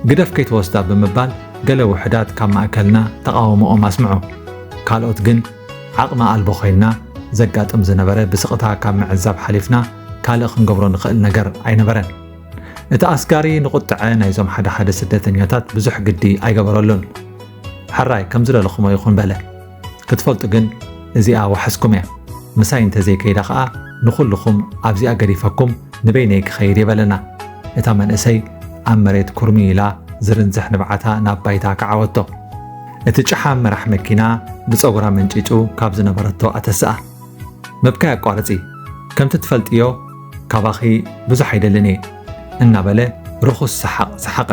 ግደፍ ከይትወስዳ ብምባል ገለ ውሑዳት ካብ ማእከልና ተቓውሞኦም ኣስምዑ። ካልኦት ግን ዓቕሚ ኣልቦ ኮይንና ዘጋጥም ዝነበረ ብስቕታ ካብ ምዕዛብ ሓሊፍና ካልእ ክንገብሮ ንኽእል ነገር ኣይነበረን። እቲ ኣስጋሪ ንቑጥዐ ናይዞም ሓደ ሓደ ስደተኛታት ብዙሕ ግዲ ኣይገበረሉን። ሕራይ ከም ዝደለኹሞ ይኹን በለ። ክትፈልጡ ግን እዚኣ ዋሕስኩም እያ። ምሳይ እንተዘይከይዳ ኸኣ ንኹልኹም ኣብዚኣ ገዲፈኩም ንበይነይ ክኸይድ እየ በለና። እታ መንእሰይ ኣብ መሬት ኩርሚ ኢላ ዝርንዝሕ ንብዓታ ናብ ባይታ ከዓወቶ። እቲ ጨሓም መራሕ መኪና ብጸጉራ መንጪጩ ካብ ዝነበረቶ ኣተስኣ። ምብካይ ኣቋርጺ፣ ከምቲ ትፈልጥዮ ካባኺ ብዙሕ ኣይደልን እየ እናበለ ርኹስ ሰሓቕ ሰሓቐ።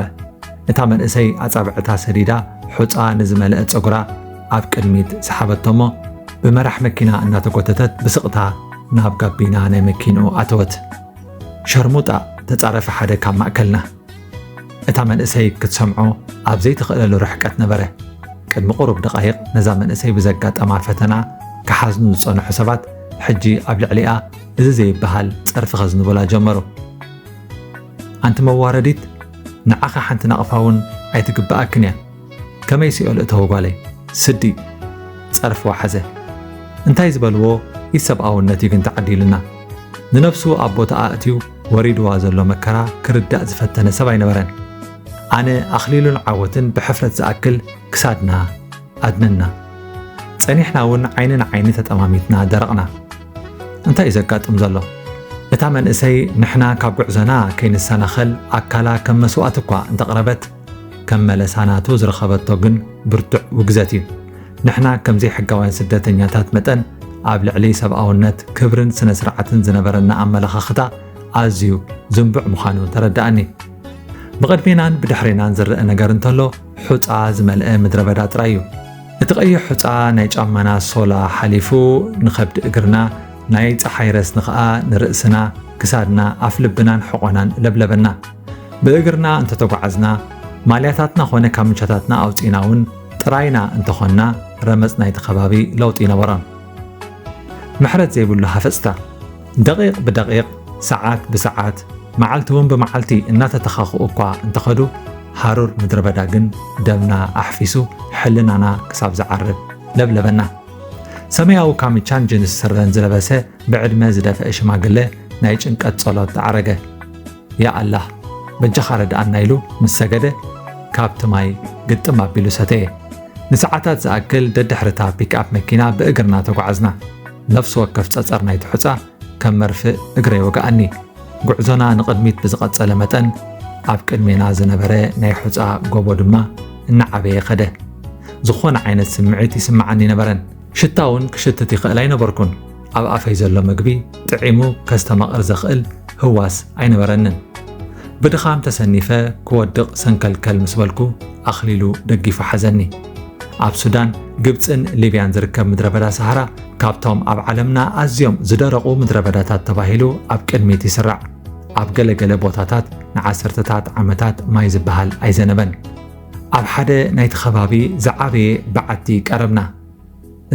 እታ መንእሰይ ኣጻብዕታ ሰዲዳ ሑጻ ንዝመልአ ጸጉራ ኣብ ቅድሚት ሰሓበቶ እሞ ብመራሕ መኪና እናተጎተተት ብስቕታ ናብ ጋቢና ናይ መኪንኡ ኣተወት። ሸርሙጣ፣ ተጻረፈ ሓደ ካብ ማእከልና። እታ መንእሰይ ክትሰምዖ ኣብ ዘይትኽእለሉ ርሕቀት ነበረ። ቅድሚ ቁሩብ ደቓይቕ ነዛ መንእሰይ ብዘጋጠማ ፈተና ክሓዝኑ ዝጸንሑ ሰባት ሕጂ ኣብ ልዕሊኣ እዚ ዘይበሃል ጸርፊ ከዝንቡላ ጀመሩ። ኣንቲ መዋረዲት፣ ንዓኺ ሓንቲ ናቕፋ እውን ኣይትግብኣክን እያ። ከመይ ሲኦል እተዊ ጓለይ? ስዲ። ጸርፊ ወሓዘ። እንታይ ዝበልዎ ኢሰብኣውነት እዩ ግን ተዓዲሉና። ንነብሱ ኣብ ቦታኣ ኣእትዩ ወሪድዋ ዘሎ መከራ ክርዳእ ዝፈተነ ሰብ ኣይነበረን። ኣነ ኣኽሊሉን ዓወትን ብሕፍረት ዝኣክል ክሳድና ኣድነና። ጸኒሕና እውን ዓይኒ ንዓይኒ ተጠማሚትና ደረቕና። እንታይ እዩ ዘጋጥም ዘሎ? እታ መንእሰይ ንሕና ካብ ጉዕዞና ከይንሰናኸል ኣካላ ከም መስዋእቲ እኳ እንተቕረበት፣ ከም መለሳ ናቱ ዝረኸበቶ ግን ብርቱዕ ውግዘት እዩ። ንሕና ከም ዘይሕጋውያን ስደተኛታት መጠን ኣብ ልዕሊ ሰብኣውነት፣ ክብርን ስነ ስርዓትን ዝነበረና ኣመለኻኽታ ኣዝዩ ዝንቡዕ ምዃኑ ተረድኣኒ። ብቕድሜናን ብድሕሬናን ዝረአ ነገር እንተሎ ሑጻ ዝመልአ ምድረ በዳ ጥራይ እዩ። እቲ ቀይሕ ሑጻ ናይ ጫማና ሶላ ሓሊፉ ንኸብዲ እግርና፣ ናይ ጸሓይ ረስኒ ኸኣ ንርእስና፣ ክሳድና፣ ኣፍ ልብናን ሕቖናን ለብለበና። ብእግርና እንተተጓዓዝና፣ ማልያታትና ኾነ ካምቻታትና ኣውጺእና እውን ጥራይና እንተኾንና ረመጽ ናይቲ ከባቢ ለውጢ ይነበሮን። ምሕረት ዘይብሉ ሃፈጽታ። ደቂቕ ብደቂቕ፣ ሰዓት ብሰዓት፣ መዓልቲ እውን ብመዓልቲ እናተተኻኽኡ እኳ እንተኸዱ፣ ሃሩር ምድረ በዳ ግን ደምና ኣሕፊሱ ሕልናና ክሳብ ዝዓርብ ለብለበና። ሰማያዊ ካምቻን ጅንስ ስረን ዝለበሰ ብዕድመ ዝደፍአ ሽማግለ ናይ ጭንቀት ጸሎት ተዓረገ። ያ ኣላህ በጃኻ ረድኣና ኢሉ ምስ ሰገደ ካብቲ ማይ ግጥም ኣቢሉ ሰተየ። ንሰዓታት ዝኣክል ደድሕርታ ፒክኣፕ መኪና ብእግርና ተጓዓዝና። ነፍሲ ወከፍ ጸጸር ናይቲ ሑጻ ከም መርፍእ እግረይ ወግኣኒ። ጉዕዞና ንቕድሚት ብዝቐጸለ መጠን ኣብ ቅድሜና ዝነበረ ናይ ሑጻ ጎቦ ድማ እናዓበየ ከደ። ዝኾነ ዓይነት ስምዒት ይስምዓኒ ነበረን። ሽታ እውን ክሽትት ይኽእል ኣይነበርኩን። ኣብ ኣፈይ ዘሎ ምግቢ ጥዒሙ ከስተማቕር ዘኽእል ህዋስ ኣይነበረንን። ብድኻም ተሰኒፈ ክወድቕ ሰንከልከል ምስ በልኩ ኣኽሊሉ ደጊፉ ሓዘኒ። ኣብ ሱዳን፣ ግብጽን ሊብያን ዝርከብ ምድረ በዳ ሰሃራ ካብቶም ኣብ ዓለምና ኣዝዮም ዝደረቑ ምድረ በዳታት ተባሂሉ ኣብ ቅድሚት ይስራዕ። ኣብ ገለ ገለ ቦታታት ንዓሰርተታት ዓመታት ማይ ዝበሃል ኣይዘነበን። ኣብ ሓደ ናይቲ ከባቢ ዝዓበየ በዓቲ ቀረብና።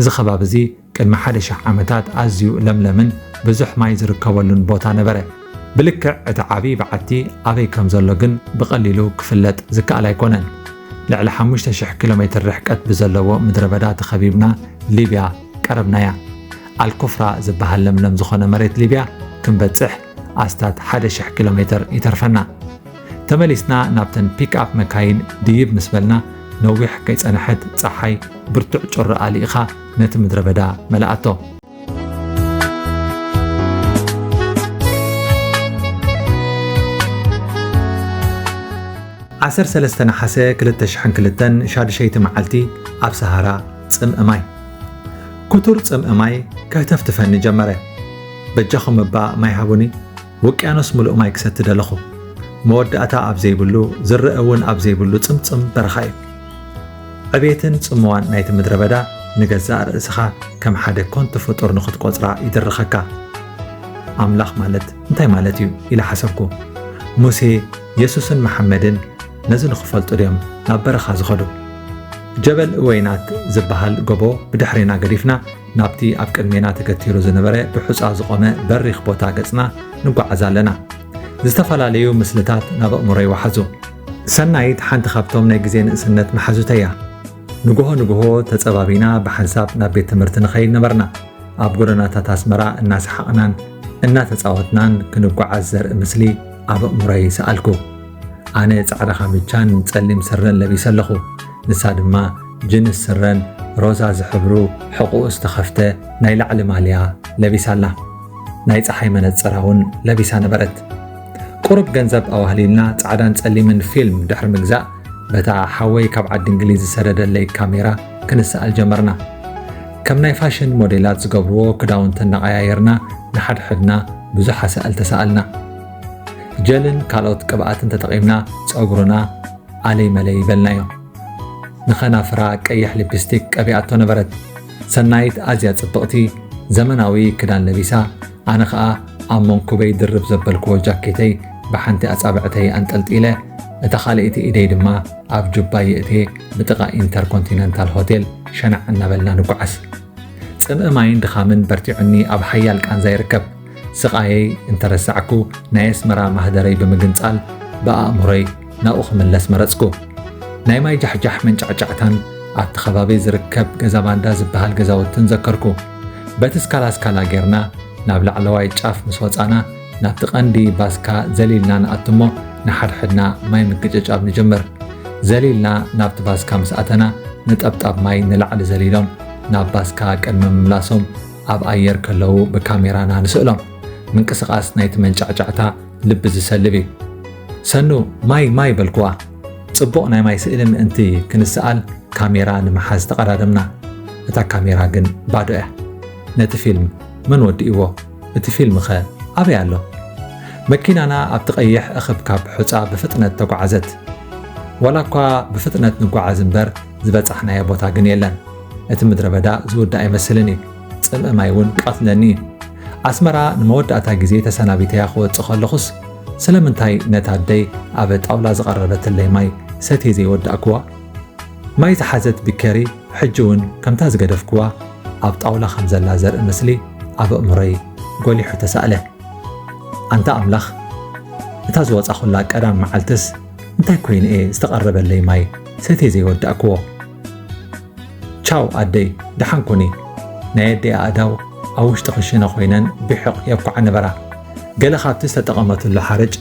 እዚ ከባቢ እዚ ቅድሚ ሓደ ሽሕ ዓመታት ኣዝዩ ለምለምን ብዙሕ ማይ ዝርከበሉን ቦታ ነበረ። ብልክዕ እቲ ዓቢ በዓቲ ኣበይ ከም ዘሎ ግን ብቐሊሉ ክፍለጥ ዝከኣል ኣይኮነን። ልዕሊ ሓሙሽተ ሽሕ ኪሎ ሜትር ርሕቀት ብዘለዎ ምድረ በዳ ተኸቢብና ሊብያ ቀረብናያ። ኣልኩፍራ ዝበሃል ለምለም ዝኾነ መሬት ሊብያ ክንበጽሕ ኣስታት ሓደ ሽሕ ኪሎ ሜተር ይተርፈና። ተመሊስና ናብተን ፒክኣፕ መካይን ድይብ ምስ በልና፣ ነዊሕ ከይጸንሐት ጸሓይ ብርቱዕ ጩር ኣሊእኻ ነቲ ምድረ በዳ መለኣቶ። ዓሰርተ ሰለስተ ነሓሰ ክልተ ሽሕን ክልተን፣ ሻድሸይቲ መዓልቲ፣ ኣብ ሰሃራ ጽምኢ ማይ። ክቱር ጽምኢ ማይ ከህተፍትፈኒ ጀመረ። በጃኹም እባ ማይ ሃቡኒ፣ ውቅያኖስ ምሉእ ማይ ክሰቲ ደለኹ። መወዳእታ ኣብ ዘይብሉ፣ ዝረአ እውን ኣብ ዘይብሉ ጽምጽም በረኻ እዩ። ዕቤትን ጽምዋን ናይቲ ምድረ በዳ ንገዛእ ርእስኻ ከም ሓደ ኮንቱ ፍጡር ንኽትቆጽራ ይድርኸካ። ኣምላኽ ማለት እንታይ ማለት እዩ? ኢለ ሓሰብኩ። ሙሴ፣ የሱስን መሓመድን ነዚ ንኽፈልጡ ድዮም ናብ በረኻ ዝኸዱ? ጀበል እወይናት ዝበሃል ጎቦ ብድሕሬና ገዲፍና፣ ናብቲ ኣብ ቅድሜና ተገቲሩ ዝነበረ ብሑጻ ዝቖመ በሪኽ ቦታ ገጽና ንጓዓዝ ኣለና። ዝተፈላለዩ ምስልታት ናብ ኣእምሮይ ወሓዙ። ሰናይት ሓንቲ ካብቶም ናይ ግዜ ንእስነት መሓዙተይ እያ። ንግሆ ንግሆ ተጸባቢና ብሓንሳብ ናብ ቤት ትምህርቲ ንኸይድ ነበርና። ኣብ ጎደናታት ኣስመራ እናሰሓቕናን እናተጻወትናን ክንጓዓዝ ዘርኢ ምስሊ ኣብ ኣእምሮይ ሰኣልኩ። ኣነ ጻዕዳ ካምቻን ጸሊም ስረን ለቢሰ ኣለኹ። ንሳ ድማ ጅንስ ስረን ሮዛ ዝሕብሩ ሕቖኡ ዝተኸፍተ ናይ ላዕሊ ማልያ ለቢሳ ኣላ። ናይ ጸሓይ መነጽራ እውን ለቢሳ ነበረት። ቁሩብ ገንዘብ ኣዋህሊልና ጻዕዳን ጸሊምን ፊልም ድሕሪ ምግዛእ፣ በታ ሓወይ ካብ ዓዲ እንግሊዝ ዝሰደደለይ ካሜራ ክንሰኣል ጀመርና። ከም ናይ ፋሽን ሞዴላት ዝገብርዎ ክዳውንቲ እናቐያየርና ንሓድሕድና ብዙሕ ኣሳእል ተሳኣልና። ጀልን ካልኦት ቅብኣትን ተጠቒምና ጸጉርና ኣለይ መለይ በልናዮ። ንኸናፍራ ቀይሕ ሊፕስቲክ ቀቢኣቶ ነበረት። ሰናይት ኣዝያ ጽብቕቲ ዘመናዊ ክዳን ለቢሳ፣ ኣነ ኸኣ ኣብ መንኩበይ ድርብ ዘበልክዎ ጃኬተይ ብሓንቲ ኣጻብዕተይ ኣንጠልጢለ፣ እታ ካልኣይቲ ኢደይ ድማ ኣብ ጁባይ የእትየ ብጥቓ ኢንተርኮንቲነንታል ሆቴል ሸናዕ እናበልና ንጓዓዝ። ጽምኢ ማይን ድኻምን በርቲዑኒ ኣብ ሓያል ቃንዛ ይርከብ። ስቓየይ እንተረሳዕኩ፣ ናይ ኣስመራ ማህደረይ ብምግንጻል ብኣእምሮይ ናብኡ ክምለስ መረጽኩ። ናይ ማይ ጃሕጃሕ መንጫዕጫዕታን ኣብቲ ከባቢ ዝርከብ ገዛ ባንዳ ዝበሃል ገዛውትን ዘከርኩ። በቲ ስካላ ስካላ ጌርና ናብ ላዕለዋይ ጫፍ ምስ ወጻና፣ ናብቲ ቀንዲ ባስካ ዘሊልና ንኣቱ እሞ ንሓድሕድና ማይ ምግጭጫብ ንጅምር። ዘሊልና ናብቲ ባስካ ምስ ኣተና፣ ነጠብጣብ ማይ ንላዕሊ ዘሊሎም ናብ ባስካ ቅድሚ ምምላሶም ኣብ ኣየር ከለዉ ብካሜራና ንስእሎም። ምንቅስቓስ ናይቲ መንጫዕጫዕታ ልቢ ዝሰልብ እዩ። ሰኑ፣ ማይ፣ ማይ በልክዋ። ጽቡቕ ናይ ማይ ስእሊ ምእንቲ ክንሰኣል ካሜራ ንምሓዝ ተቐዳደምና። እታ ካሜራ ግን ባዶ እያ። ነቲ ፊልም መን ወዲእዎ? እቲ ፊልምኸ ኣበይ ኣሎ? መኪናና ኣብቲ ቀይሕ እኽብካብ ሑጻ ብፍጥነት ተጓዓዘት። ዋላ እኳ ብፍጥነት ንጓዓዝ እምበር፣ ዝበጻሕናዮ ቦታ ግን የለን። እቲ ምድረ በዳ ዝውዳእ ኣይመስልን እዩ። ጽምኢ ማይ እውን ቀትለኒ እዩ። ኣስመራ ንመወዳእታ ግዜ ተሰናቢተያ ክወጽእ ከለኹስ፣ ስለምንታይ ነታ ኣደይ ኣብ ጣውላ ዝቐረበትለይ ማይ ሰትየ ዘይወዳእክዋ? ማይ ዝሓዘት ቢኬሪ ሕጂ እውን ከምታ ዝገደፍክዋ ኣብ ጣውላ ከም ዘላ ዘርኢ ምስሊ ኣብ ኣእምሮይ ጎሊሑ ተሳእለ። ኣንታ ኣምላኽ፣ እታ ዝወጻኹላ ቀዳም መዓልትስ እንታይ ኮይኑ እየ ዝተቐረበለይ ማይ ሰትየ ዘይወዳእክዎ? ቻው ኣደይ፣ ደሓን ኩኒ። ናይ ኣደይ ኣእዳው ኣብ ውሽጢ ክሽነ ኮይነን ብሒቕ የብኩዓ ነበራ። ገለ ካብቲ ዝተጠቐመትሉ ሓርጭ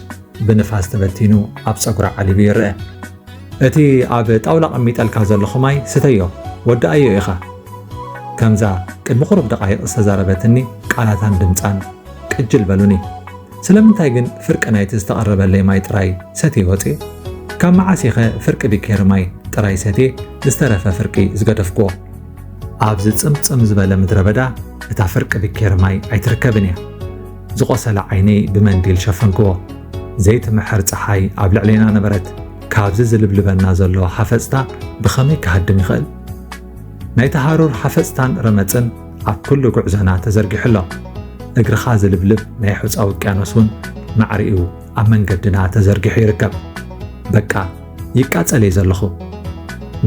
ብንፋስ ተበቲኑ ኣብ ጸጉራ ዓሊቡ ይረአ። እቲ ኣብ ጣውላ ኣቐሚጠልካ ዘለኹ ማይ ስተዮ፣ ወድኣዮ ኢኻ። ከምዛ ቅድሚ ቁሩብ ደቓይቕ ዝተዛረበትኒ ቃላታን ድምጻን ቅጅል በሉኒ። ስለምንታይ ግን ፍርቂ ናይቲ ዝተቐረበለይ ማይ ጥራይ ሰትየ ወጽየ? ካብ መዓስ ኢኸ ፍርቂ ቢኬሪ ማይ ጥራይ ሰትየ ዝተረፈ ፍርቂ ዝገደፍክዎ? ኣብዚ ጽምጽም ዝበለ ምድረ በዳ እታ ፍርቂ ቢኬሪ ማይ ኣይትርከብን እያ። ዝቖሰለ ዓይነይ ብመንዲል ሸፈንክዎ። ዘይትምሕር ጸሓይ ኣብ ልዕሌና ነበረት። ካብዚ ዝልብልበና ዘሎ ሓፈጽታ ብኸመይ ክሃድም ይኽእል? ናይቲ ሃሩር ሓፈጽታን ረመጽን ኣብ ኩሉ ጉዕዞና ተዘርጊሑ ኣሎ። እግርኻ ዝልብልብ ናይ ሑጻ ውቅያኖስ እውን ማዕሪኡ ኣብ መንገድና ተዘርጊሑ ይርከብ። በቃ፣ ይቃጸል እየ ዘለኹ።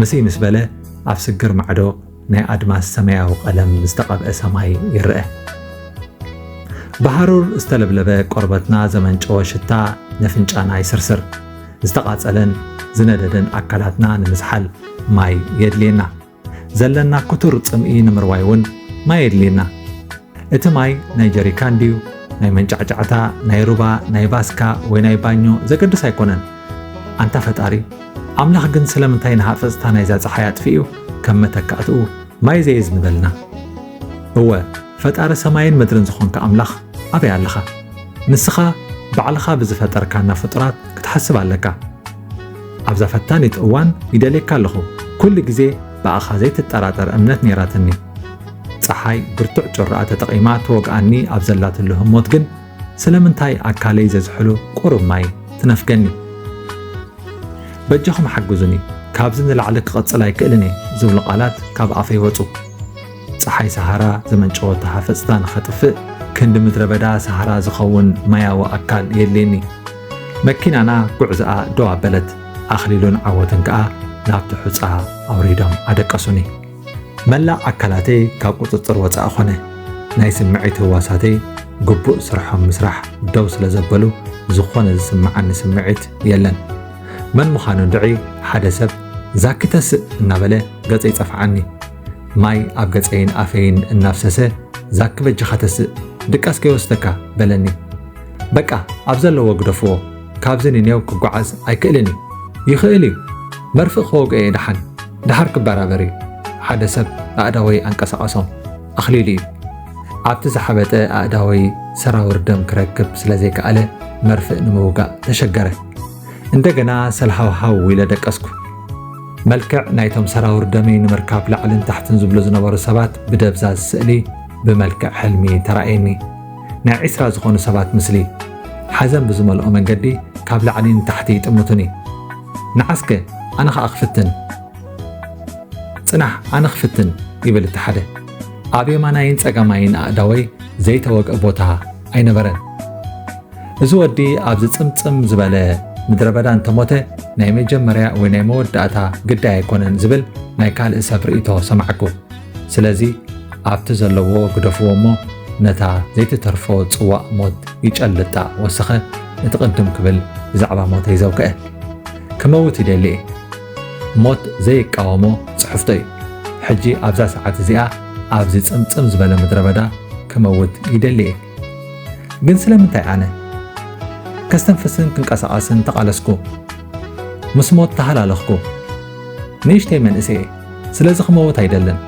ምስይ ምስ በለ፣ ኣብ ስግር ማዕዶ ናይ ኣድማስ ሰማያዊ ቀለም ዝተቐብአ ሰማይ ይረአ። ብሃሩር ዝተለብለበ ቆርበትና ዘመንጨወ ሽታ ነፍንጫና ይስርስር። ዝተቓጸለን ዝነደደን ኣካላትና ንምዝሓል ማይ የድልየና። ዘለና ክቱር ጽምኢ ንምርዋይ እውን ማይ የድልየና። እቲ ማይ ናይ ጀሪካን ድዩ፣ ናይ መንጫዕጫዕታ፣ ናይ ሩባ፣ ናይ ባስካ ወይ ናይ ባኞ ዘገድስ ኣይኮነን። ኣንታ ፈጣሪ፣ ኣምላኽ ግን ስለምንታይ ንሃጸጽታ ናይዛ ጸሓይ ኣጥፊኡ ከም መተካእትኡ ማይ ዘየዝንበልና? እወ፣ ፈጣሪ ሰማይን ምድርን ዝኾንካ ኣምላኽ ኣበይ ኣለኻ? ንስኻ ባዕልኻ ብዝፈጠርካና ፍጡራት ክትሓስብ ኣለካ። ኣብዛ ፈታኒት እዋን ይደልየካ ኣለኹ። ኩሉ ግዜ ብኣኻ ዘይትጠራጠር እምነት ነይራትኒ። ጸሓይ ብርቱዕ ጩራኣ ተጠቒማ ትወግኣኒ ኣብ ዘላትሉ ህሞት ግን ስለምንታይ ኣካለይ ዘዝሕሉ ቁሩብ ማይ ትነፍገኒ? በጃኹም ሓግዙኒ፣ ካብዚ ንላዕሊ ክቕጽል ኣይክእልን እየ ዝብሉ ቃላት ካብ ኣፈይ ወጹ። ጸሓይ ሰሃራ ዘመንጨወቶ ሃፈጽታ ንኸጥፍእ ክንዲ ምድረ በዳ ሰሃራ ዝኸውን ማያዊ ኣካል የድልየኒ። መኪናና ጉዕዞኣ ደው ኣበለት። ኣኽሊሉን ዓወትን ከኣ ናብቲ ሑጻ ኣውሪዶም ኣደቀሱኒ። መላእ ኣካላተይ ካብ ቁጽጽር ወጻኢ ኾነ። ናይ ስምዒት ህዋሳተይ ግቡእ ስርሖም ምስራሕ ደው ስለ ዘበሉ ዝኾነ ዝስምዓኒ ስምዒት የለን። መን ምዃኑ እንድዒ ሓደ ሰብ ዛኪ ተስእ እናበለ ገጸይ ጸፍዓኒ። ማይ ኣብ ገጸይን ኣፈይን እናፍሰሰ ዛኪ በጃኻ ተስእ ድቃስ ከይወስደካ በለኒ። በቃ ኣብ ዘለዎ ግደፍዎ፣ ካብዚ ንኔው ክጓዓዝ ኣይክእልን እዩ። ይኽእል እዩ፣ መርፍእ ክወግኦ እየ ደሓን፣ ደሓር ክበራበር እዩ። ሓደ ሰብ ኣእዳወይ ኣንቀሳቐሶም። ኣኽሊሉ እዩ። ኣብቲ ዝሓበጠ ኣእዳወይ ሰራውር ደም ክረክብ ስለ ዘይከኣለ መርፍእ ንምውጋእ ተሸገረ። እንደገና ሰልሃውሃው ኢለ ደቀስኩ። መልክዕ ናይቶም ሰራውር ደመይ ንምርካብ ላዕልን ታሕትን ዝብሉ ዝነበሩ ሰባት ብደብዛዝ ስእሊ ብመልክዕ ሕልሚ ተራእየኒ። ናይ ዒስራ ዝኾኑ ሰባት ምስሊ ሓዘን ብዝመልኦ መንገዲ ካብ ላዕሊ ንታሕቲ ይጥምቱኒ። ንዓስከ ኣነ ኸኣ ክፍትን። ጽናሕ ኣነ ክፍትን ይብል እቲ ሓደ። ኣብ የማናይን ጸጋማይን ኣእዳወይ ዘይተወግአ ቦታ ኣይነበረን። እዚ ወዲ ኣብዚ ጽምጽም ዝበለ ምድረ በዳ እንተሞተ ናይ መጀመርያ ወይ ናይ መወዳእታ ግዳይ ኣይኮነን ዝብል ናይ ካልእ ሰብ ርእይቶ ሰማዕኩ። ስለዚ ኣብቲ ዘለዎ ግደፍዎ እሞ ነታ ዘይትተርፎ ጽዋእ ሞት ይጨልጣ ወሰኸ እቲ ቅድም ክብል ብዛዕባ ሞተይ ዘውግአ። ክመውት ይደሊ እየ። ሞት ዘይቃወሞ ጽሕፍቶ እዩ። ሕጂ ኣብዛ ሰዓት እዚኣ ኣብዚ ጽምጽም ዝበለ ምድረ በዳ ክመውት ይደሊ እየ። ግን ስለምንታይ ኣነ? ከስተንፍስን ክንቀሳቐስን ተቓለስኩ። ምስ ሞት ተሃላለኽኩ። ንእሽተይ መንእሰይ እየ። ስለዚ ክመውት ኣይደልን።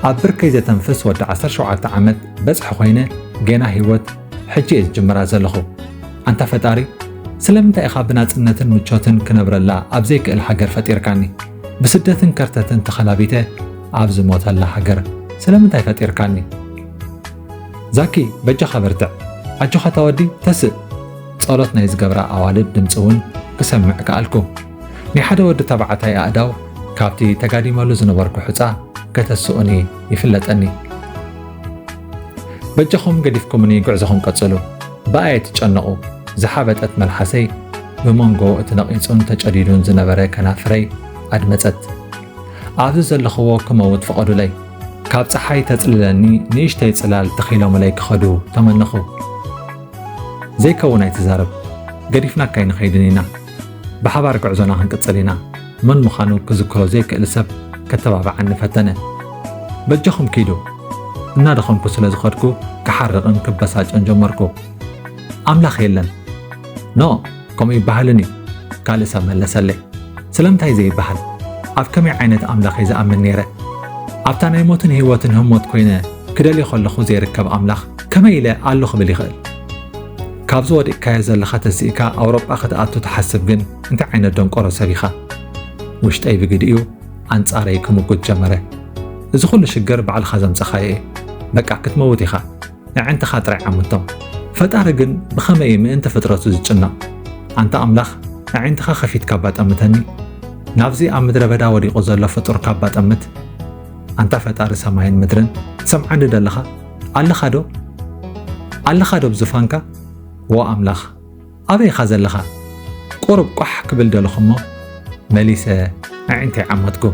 ኣብ ብርከይ ዘተንፍስ ወዲ ዓሰርተ ሸውዓተ ዓመት በጽሒ ኮይነ ጌና ህይወት ሕጂ እየ ዝጅምራ ዘለኹ። ኣንታ ፈጣሪ፣ ስለምንታይ ኢኻ ብናጽነትን ምቾትን ክነብረላ ኣብ ዘይክእል ሃገር ፈጢርካኒ? ብስደትን ከርተትን ተኸላቢተ ኣብ ዝሞተላ ሃገር ስለምንታይ ፈጢርካኒ? ዛኪ፣ በጃኻ በርትዕ። ኣጆኻ እታ ወዲ ተስእ። ጸሎት ናይ ዝገብራ ኣዋልድ ድምጺ እውን ክሰምዕ ከኣልኩ። ናይ ሓደ ወዲ ተባዕታይ ኣእዳው ካብቲ ተጋዲመሉ ዝነበርኩ ሑጻ ከተስኡኒ ይፍለጠኒ። በጃኹም ገዲፍኩምኒ ጉዕዞኹም ቀጽሉ። ብኣየ ትጨነቑ። ዝሓበጠት መልሓሰይ ብመንጎ እቲ ነቒጹን ተጨዲዱን ዝነበረ ከናፍረይ ኣድመጸት። ኣብዚ ዘለኽዎ ክመውት ፍቐዱለይ። ካብ ጸሓይ ተጽልለኒ ንእሽተይ ጽላል ተኺሎምለይ ክኸዱ ተመነኹ። ዘይከውን ኣይትዛረብ። ገዲፍናካ ኣይንኸይድን ኢና። ብሓባር ጉዕዞና ክንቅጽል ኢና። መን ምዃኑ ክዝክሮ ዘይክእል ሰብ ከተባብዓኒ ፈተነ። በጃኹም ኪዱ። እናደኸምኩ ስለ ዝኸድኩ ክሓርቕን ክበሳጨን ጀመርኩ። ኣምላኽ የለን። ኖ፣ ከምኡ ይበሃልን እዩ፣ ካልእ ሰብ መለሰለይ። ስለምንታይ ዘይበሃል? ኣብ ከመይ ዓይነት ኣምላኽ እየ ዝኣምን ነይረ? ኣብታ ናይ ሞትን ህይወትን ህሞት ኮይነ ክደልዮ ከለኹ ዘይርከብ ኣምላኽ ከመይ ኢለ ኣሎ ክብል ይኽእል? ካብዚ ወዲቕካዮ ዘለኻ ተሲእካ ኣውሮጳ ክትኣቱ ትሓስብ ግን እንታይ ዓይነት ደንቆሮ ሰብ ኢኻ? ውሽጠይ ብግዲኡ ኣንጻረይ ክምጉት ጀመረ። እዚ ኩሉ ሽግር ባዕልኻ ዘምጸኻዮ እዩ። በቃ ክትመውት ኢኻ። ኣዒንትኻ ጥራይ ዓምቶም። ፈጣሪ ግን ብኸመይ እዩ ምእንቲ ፍጥረቱ ዝጭነቕ? ኣንታ ኣምላኽ፣ ኣዒንትኻ ከፊትካ እባ ጠምተኒ። ናብዚ ኣብ ምድረ በዳ ወዲቑ ዘሎ ፍጡር ካባ ጠምት። ኣንታ ፈጣሪ ሰማይን ምድርን፣ ትሰምዓኒ ደለኻ? ኣለኻ ዶ? ኣለኻ ዶ ብዝፋንካ? ዎ ኣምላኽ፣ ኣበይ ኢኻ ዘለኻ? ቁሩብ ቋሕ ክብል ደለኹ እሞ፣ መሊሰ ኣዒንተይ ዓመትኩ።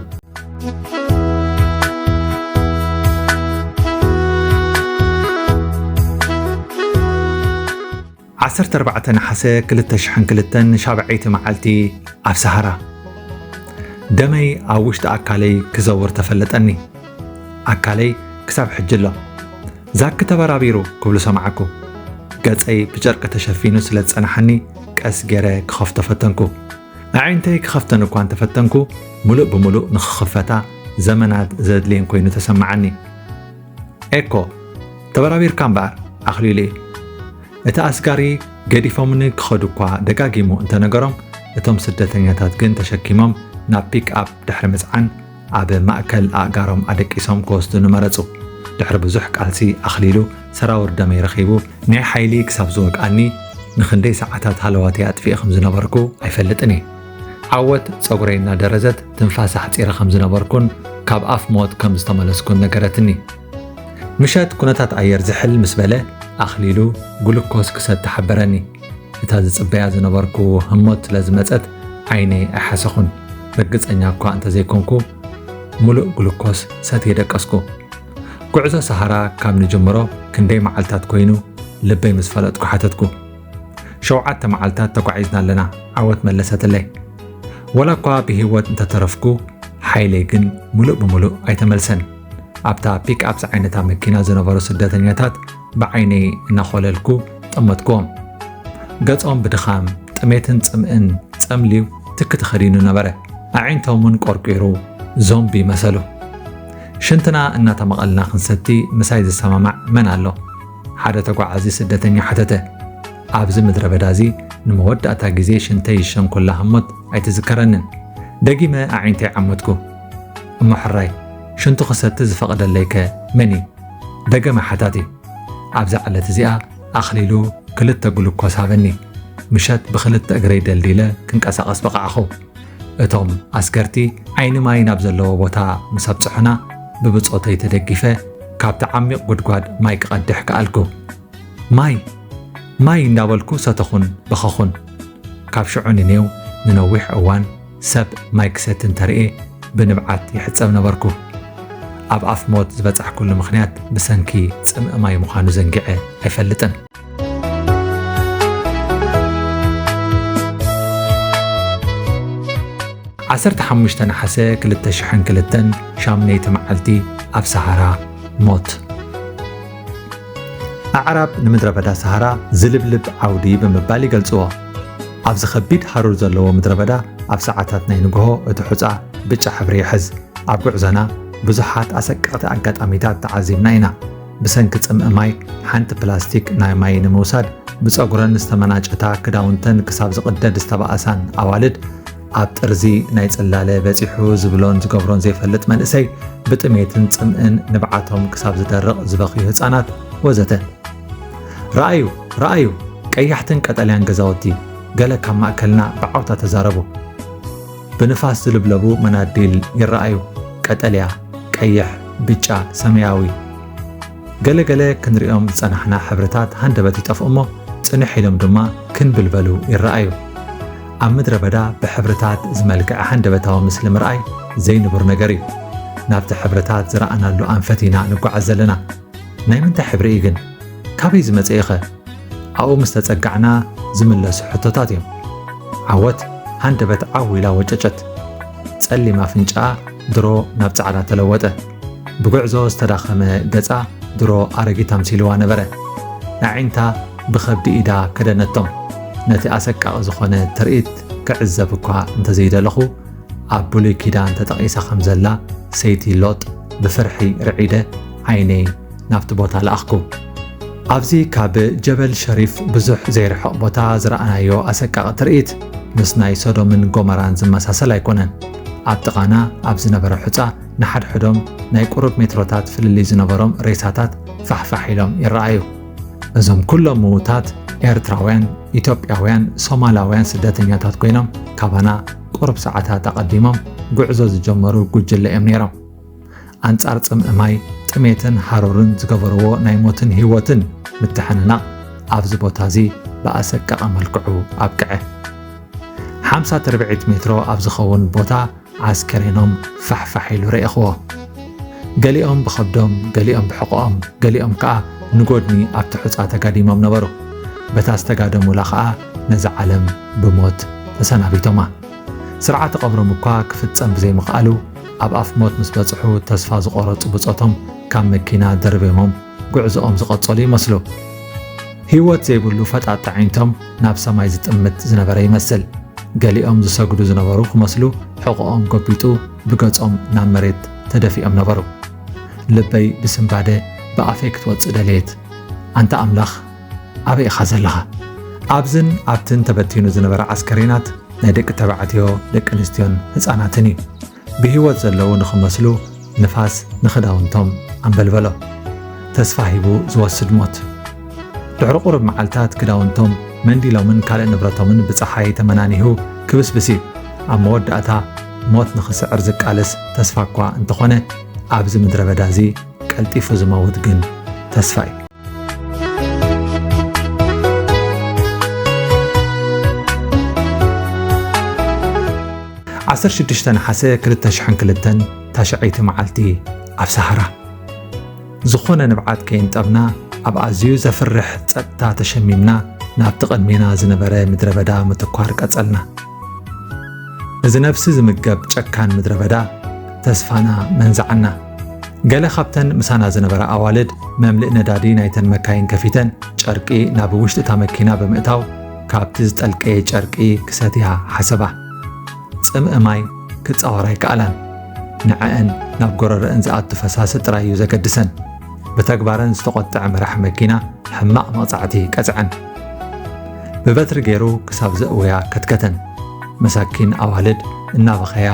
ዓሰርተ ኣርባዕተ ነሓሰ ክልተ ሽሕን ክልተን ሻብዐይቲ መዓልቲ ኣብ ሰሃራ። ደመይ ኣብ ውሽጢ ኣካለይ ክዘውር ተፈለጠኒ። ኣካለይ ክሳብ ሕጂ ኣሎ። "ዛኪ ተበራቢሩ!" ክብሉ ሰማዕኩ። ገጸይ ብጨርቂ ተሸፊኑ ስለ ዝጸናሓኒ፣ ቀስ ገይረ ክኸፍቶ ፈተንኩ። ኣዒንተይ ክኸፍተን እኳ እንተፈተንኩ፣ ምሉእ ብምሉእ ንኽኽፈታ ዘመናት ዘድልየን ኮይኑ ተሰማዓኒ። "ኤኮ፣ ተበራቢርካ እምበኣር፣ ኣኽሊሉ እዩ።" እቲ ኣስጋሪ ገዲፎምኒ ክኸዱ እኳ ደጋጊሙ እንተነገሮም፣ እቶም ስደተኛታት ግን ተሸኪሞም ናብ ፒክ ኣፕ ድሕሪ ምጽዓን፣ ኣብ ማእከል ኣእጋሮም ኣደቂሶም ክወስዱኒ መረጹ። ድሕሪ ብዙሕ ቃልሲ፣ ኣኽሊሉ ሰራውር ደመይ ረኺቡ፣ ናይ ሓይሊ ክሳብ ዝወግኣኒ፣ ንኽንደይ ሰዓታት ሃለዋተይ ኣጥፊኤ ከም ዝነበርኩ ኣይፈልጥን እየ። ዓወት ጸጉረይ እናደረዘት፣ ትንፋስ ኣሕጺረ ከም ዝነበርኩን ካብ ኣፍ ሞት ከም ዝተመለስኩን ነገረትኒ። ምሸት ኩነታት ኣየር ዝሕል ምስ በለ፣ ኣኽሊሉ ግሉኮስ ክሰቲ ሓበረኒ። እታ ዝጽበያ ዝነበርኩ ህሞት ስለ ዝመጸት፣ ዓይነይ ኣይሓሰኹን። ርግጸኛ እኳ እንተዘይኮንኩ፣ ሙሉእ ግሉኮስ ሰትየ ደቀስኩ። ጉዕዞ ሰሃራ ካብ ንጅምሮ ክንደይ መዓልታት ኮይኑ፣ ልበይ ምስ ፈለጥኩ ሓተትኩ። "ሸውዓተ መዓልታት ተጓዒዝና ኣለና," ዓወት መለሰትለይ። ወላ እኳ ብህይወት እንተተረፍኩ፣ ሓይለይ ግን ሙሉእ ብምሉእ ኣይተመልሰን። ኣብታ ፒክ ኣፕ ዝዓይነታ መኪና ዝነበሩ ስደተኛታት ብዓይነይ እናኾለልኩ ጠመትኩዎም። ገጾም ብድኻም፣ ጥሜትን ጽምእን ጸምልዩ ትኪ ተኸዲኑ ነበረ። ኣዒንቶም እውን ቆርቂሩ ዞምቢ መሰሉ። ሽንትና እናተመቐልና ክንሰቲ ምሳይ ዝሰማማዕ መን ኣሎ? ሓደ ተጓዓዚ ስደተኛ ሓተተ። "ኣብዚ ምድረ በዳ እዚ ንመወዳእታ ግዜ ሽንተይ ይሸንኩላ ህሞት ኣይትዝከረንን?" ደጊመ ኣዒንተይ ዓመትኩ። "እሞ ሕራይ፣ ሽንቱ ክሰቲ ዝፈቐደለይከ መን እዩ?" ደገመ ሓታቲ። ኣብዛ ዕለት እዚኣ ኣኽሊሉ ክልተ ግሉኮስ ሃበኒ። ምሸት ብኽልተ እግረይ ደልዲለ ክንቀሳቐስ በቓዕኹ። እቶም ኣስገርቲ ዓይኒ ማይ ናብ ዘለዎ ቦታ ምስ ኣብጽሑና፣ ብብጾተይ ተደጊፈ ካብቲ ዓሚቕ ጉድጓድ ማይ ክቐድሕ ከኣልኩ። "ማይ! ማይ!" እንዳበልኩ ሰተኹን በኸኹን። ካብ ሽዑ ንኔው ንነዊሕ እዋን ሰብ ማይ ክሰቲ እንተርእየ ብንብዓት ይሕጸብ ነበርኩ። ኣብ ኣፍ ሞት ዝበጻሕኩሉ ምኽንያት ብሰንኪ ጽምኢ ማይ ምዃኑ ዘንጊዐ ኣይፈልጥን። ዓሰርተ ሓሙሽተ ነሓሰ ክልተ ሽሕን ክልተን፣ ሻምነይቲ መዓልቲ ኣብ ሰሃራ ሞት። ኣዕራብ ንምድረ በዳ ሰሃራ ዝልብልብ ዓውዲ ብምባል ይገልጽዎ። ኣብዚ ከቢድ ሃሩር ዘለዎ ምድረ በዳ ኣብ ሰዓታት ናይ ንግሆ እቲ ሑጻ ብጫ ሕብሪ ይሕዝ። ኣብ ጉዕዞና ብዙሓት ኣሰቀቕቲ ኣጋጣሚታት ተዓዚብና ኢና። ብሰንኪ ጽምኢ ማይ፣ ሓንቲ ፕላስቲክ ናይ ማይ ንምውሳድ ብጸጉረን ዝተመናጨታ ክዳውንተን ክሳብ ዝቕደድ ዝተባእሳን ኣዋልድ፣ ኣብ ጥርዚ ናይ ጽላለ በጺሑ ዝብሎን ዝገብሮን ዘይፈልጥ መንእሰይ፣ ብጥሜትን ጽምእን ንብዓቶም ክሳብ ዝደርቕ ዝበኽዩ ህጻናት፣ ወዘተ። "ረኣዩ፣ ረኣዩ፣ ቀያሕትን ቀጠልያን ገዛውቲ!" ገለ ካብ ማእከልና ብዓውታ ተዛረቡ። ብንፋስ ዝልብለቡ መናዲል ይረኣዩ። ቀጠልያ፣ ቀይሕ፣ ብጫ፣ ሰማያዊ። ገለ ገለ ክንሪኦም ዝጸናሕና ሕብርታት ሃንደበት ይጠፍኡ እሞ፣ ጽንሕ ኢሎም ድማ ክንብልበሉ ይረኣዩ። ኣብ ምድረ በዳ ብሕብርታት ዝመልክዐ ሃንደበታዊ ምስሊ ምርኣይ ዘይንቡር ነገር እዩ። ናብቲ ሕብርታት ዝረኣናሉ ኣንፈት ኢና ንጓዓዝ ዘለና። ናይ ምንታይ ሕብሪ እዩ ግን? ካበይ ዝመጸ እዩ ኸ? ኣብኡ ምስ ተጸጋዕና ዝምለሱ ሕቶታት እዮም። ዓወት ሃንደበት ዓው ኢላ ወጨጨት። ጸሊም ኣፍንጫኣ ድሮ ናብ ጻዕዳ ተለወጠ። ብጉዕዞ ዝተዳኸመ ገጻ ድሮ ኣረጊት ኣምሲልዋ ነበረ። ኣዒንታ ብኸብዲ ኢዳ ከደነቶም። ነቲ ኣሰቃቒ ዝኾነ ትርኢት ክዕዘብ እኳ እንተዘይደለኹ፣ ኣብ ብሉይ ኪዳን ተጠቒሳ ከም ዘላ ሰይቲ ሎጥ ብፍርሒ ርዒደ ዓይነይ ናብቲ ቦታ ለኣኽኩ። ኣብዚ ካብ ጀበል ሸሪፍ ብዙሕ ዘይርሕቕ ቦታ ዝረኣናዮ ኣሰቃቒ ትርኢት ምስ ናይ ሶዶምን ጎመራን ዝመሳሰል ኣይኮነን። ኣብ ጥቓና ኣብ ዝነበረ ሑጻ ንሓድሕዶም ናይ ቁሩብ ሜትሮታት ፍልልይ ዝነበሮም ሬሳታት ፋሕፋሕ ኢሎም ይረኣዩ። እዞም ኩሎም ምዉታት ኤርትራውያን፣ ኢትዮጵያውያን፣ ሶማላውያን ስደተኛታት ኮይኖም ካባና ቁሩብ ሰዓታት ኣቐዲሞም ጉዕዞ ዝጀመሩ ጉጅለ እዮም ነይሮም። ኣንጻር ጽምኢ ማይ፣ ጥሜትን ሃሩርን ዝገበርዎ ናይ ሞትን ህይወትን ምትሕንናቕ ኣብዚ ቦታ እዚ ብኣሰቀቐ መልክዑ ኣብቅዐ። ሓምሳ ትርብዒት ሜትሮ ኣብ ዝኸውን ቦታ ዓስከሬኖም ፋሕፋሕ ኢሉ ረኤኽዎ። ገሊኦም ብኸብዶም፣ ገሊኦም ብሕቖኦም፣ ገሊኦም ከኣ ንጎድኒ ኣብቲ ሑጻ ተጋዲሞም ነበሩ። በታ ዝተጋደሙላ ከኣ ነዛ ዓለም ብሞት ተሰናቢቶማ። ስርዓተ ቀብሮም እኳ ክፍጸም ብዘይምኽኣሉ፣ ኣብ ኣፍ ሞት ምስ በጽሑ ተስፋ ዝቖረጹ ብጾቶም ካብ መኪና ደርቤሞም ጉዕዞኦም ዝቐጸሉ ይመስሉ። ህይወት ዘይብሉ ፈጣጥ ኣዒንቶም ናብ ሰማይ ዝጥምት ዝነበረ ይመስል። ገሊኦም ዝሰግዱ ዝነበሩ ክመስሉ፣ ሕቖኦም ጎቢጡ ብገጾም ናብ መሬት ተደፊኦም ነበሩ። ልበይ ብስንባደ ብኣፈይ ክትወጽእ ደለየት። ኣንታ ኣምላኽ፣ ኣበይ ኢኻ ዘለኻ? ኣብዝን ኣብትን ተበቲኑ ዝነበረ ዓስከሬናት ናይ ደቂ ተባዕትዮ፣ ደቂ ኣንስትዮን ህጻናትን እዩ። ብህይወት ዘለዉ ንኽመስሉ ንፋስ ንኽዳውንቶም ኣንበልበሎ። ተስፋ ሂቡ ዝወስድ ሞት። ድሕሪ ቁሩብ መዓልታት ክዳውንቶም፣ መንዲሎምን ካልእ ንብረቶምን ብጸሓይ ተመናኒሁ ክብስብስ እዩ። ኣብ መወዳእታ ሞት ንኽስዕር ዝቃለስ ተስፋ እኳ እንተኾነ፣ ኣብዚ ምድረ በዳ እዚ ቀልጢፉ ዝመውት ግን ተስፋ እዩ። ዓሰርተ ሽዱሽተ ነሓሰ ክልተ ሽሕን ክልተን፣ ታሽዐይቲ መዓልቲ ኣብ ሰሃራ። ዝኾነ ንብዓት ከየንጠብና፣ ኣብ ኣዝዩ ዘፍርሕ ጸጥታ ተሸሚምና፣ ናብቲ ቅድሜና ዝነበረ ምድረ በዳ ምትኳር ቀጸልና። እዚ ነፍሲ ዝምገብ ጨካን ምድረ በዳ ተስፋና መንዝዓና። ገለ ካብተን ምሳና ዝነበራ ኣዋልድ መምልእ ነዳዲ ናይተን መካይን ከፊተን፣ ጨርቂ ናብ ውሽጢ እታ መኪና ብምእታው፣ ካብቲ ዝጠልቀየ ጨርቂ ክሰትያ ሓሰባ። ጽምኢ ማይ ክጻወራ ኣይከኣላን። ንዐአን ናብ ጎረረአን ዝኣቱ ፈሳሲ ጥራይ እዩ ዘገድሰን። ብተግባረን ዝተቖጥዐ መራሒ መኪና ሕማቕ መቕጻዕቲ ቀጽዐን። ብበትሪ ገይሩ ክሳብ ዘእውያ ከትከተን። መሳኪን ኣዋልድ እናበኸያ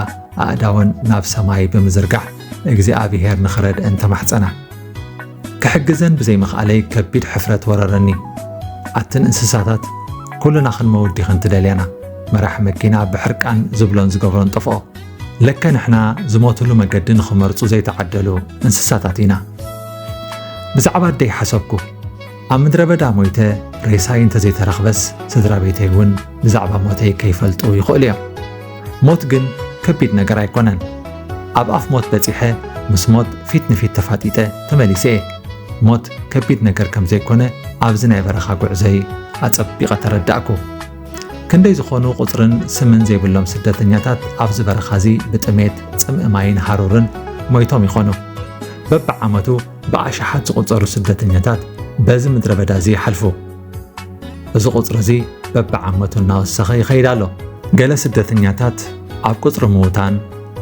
ኣእዳወን ናብ ሰማይ ብምዝርጋሕ እግዚኣብሄር ንኽረድአን ተማሕጸና። ክሕግዘን ብዘይምኽኣለይ ከቢድ ሕፍረት ወረረኒ። ኣትን እንስሳታት፣ ኩልና ክንመውት ዲኽን ትደልያና? መራሒ መኪና ብሕርቃን ዝብሎን ዝገብሮን ጠፍኦ። ለከ ንሕና ዝሞትሉ መገዲ ንኽመርጹ ዘይተዓደሉ እንስሳታት ኢና። ብዛዕባ ኣደይ ሓሰብኩ። ኣብ ምድረ በዳ ሞይተ ሬሳይ እንተዘይተረኽበስ፣ ስድራ ቤተይ እውን ብዛዕባ ሞተይ ከይፈልጡ ይኽእሉ እዮም። ሞት ግን ከቢድ ነገር ኣይኮነን። ኣብ ኣፍ ሞት በጺሐ፣ ምስ ሞት ፊት ንፊት ተፋጢጠ ተመሊሰ እየ። ሞት ከቢድ ነገር ከም ዘይኮነ ኣብዚ ናይ በረኻ ጉዕዞይ ኣጸቢቐ ተረዳእኩ። ክንደይ ዝኾኑ ቁጽርን ስምን ዘይብሎም ስደተኛታት ኣብዚ በረኻ እዚ ብጥሜት፣ ጽምኢ ማይን ሃሩርን ሞይቶም ይኾኑ። በብዓመቱ ብኣሽሓት ዝቑጸሩ ስደተኛታት በዚ ምድረ በዳ እዚ ይሓልፉ። እዚ ቁጽሪ እዚ በብዓመቱ እናወሰኸ ይኸይድ ኣሎ። ገለ ስደተኛታት ኣብ ቁጽሪ ምዉታን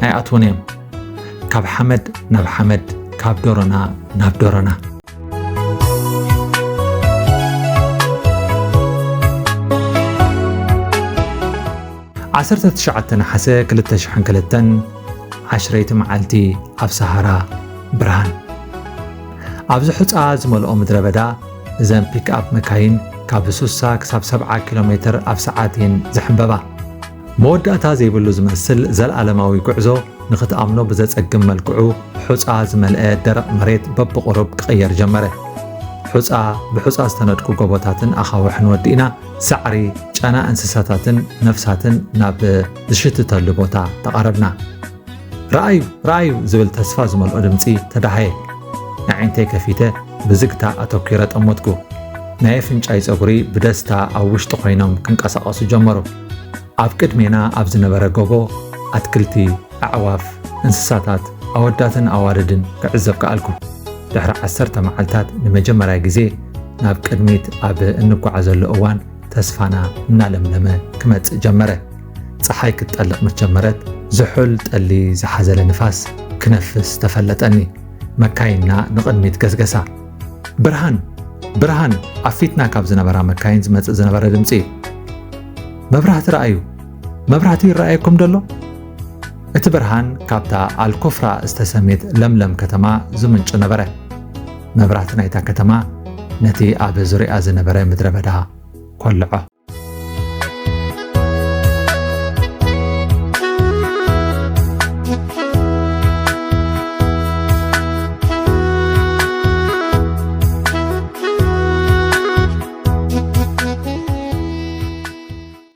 ኣይኣትዉን እዮም። ካብ ሓመድ ናብ ሓመድ፣ ካብ ዶሮና ናብ ዶሮና። ዓሰርተ ትሽዓተ ነሓሰ ክልተ ሽሕን ክልተን፣ ዓሽረይቲ መዓልቲ ኣብ ሰሃራ ብርሃን። ኣብዚ ሑጻ ዝመልኦ ምድረ በዳ፣ እዘን ፒክኣፕ መካይን ካብ ስሳ ክሳብ ሰብዓ ኪሎ ሜትር ኣብ ሰዓት እየን ዝሕምበባ። መወዳእታ ዘይብሉ ዝመስል ዘለኣለማዊ ጉዕዞ ንኽትኣምኖ ብዘጸግም መልክዑ፣ ሑጻ ዝመልአ ደረቕ መሬት በብቑሩብ ክቕየር ጀመረ። ሑጻ ብሑጻ ዝተነድቁ ጎቦታትን ኣኻውሕን ወዲእና፣ ሳዕሪ፣ ጨና እንስሳታትን ነፍሳትን ናብ ዝሽትተሉ ቦታ ተቓረብና። "ረኣዩ፣ ረኣዩ!" ዝብል ተስፋ ዝመልኦ ድምጺ ተዳሃየ። ኣዒንተይ ከፊተ ብዝግታ ኣተኲረ ጠመትኩ። ናይ ኣፍንጫይ ጸጉሪ ብደስታ ኣብ ውሽጢ ኮይኖም ክንቀሳቐሱ ጀመሩ። ኣብ ቅድሜና ኣብ ዝነበረ ጎቦ ኣትክልቲ፣ ኣዕዋፍ፣ እንስሳታት፣ ኣወዳትን ኣዋልድን ክዕዘብ ከኣልኩ። ድሕሪ ዓሰርተ መዓልታት ንመጀመርያ ግዜ ናብ ቅድሚት ኣብ እንጓዓዘሉ እዋን፣ ተስፋና እናለምለመ ክመጽእ ጀመረ። ጸሓይ ክትጠልቕ ምስ ጀመረት፣ ዝሑል ጠሊ ዝሓዘለ ንፋስ ክነፍስ ተፈለጠኒ። መካይንና ንቕድሚት ገስገሳ። "ብርሃን! ብርሃን!" ኣብ ፊትና ካብ ዝነበራ መካይን ዝመጽእ ዝነበረ ድምጺ እዩ። "መብራህቲ ረኣዩ! መብራህቲ ይረኣየኩም ደሎ?" እቲ ብርሃን ካብታ ኣልኮፍራ ዝተሰምየት ለምለም ከተማ ዝምንጩ ነበረ። መብራህቲ ናይታ ከተማ ነቲ ኣብ ዙርያኣ ዝነበረ ምድረ በዳ ኮልዖ።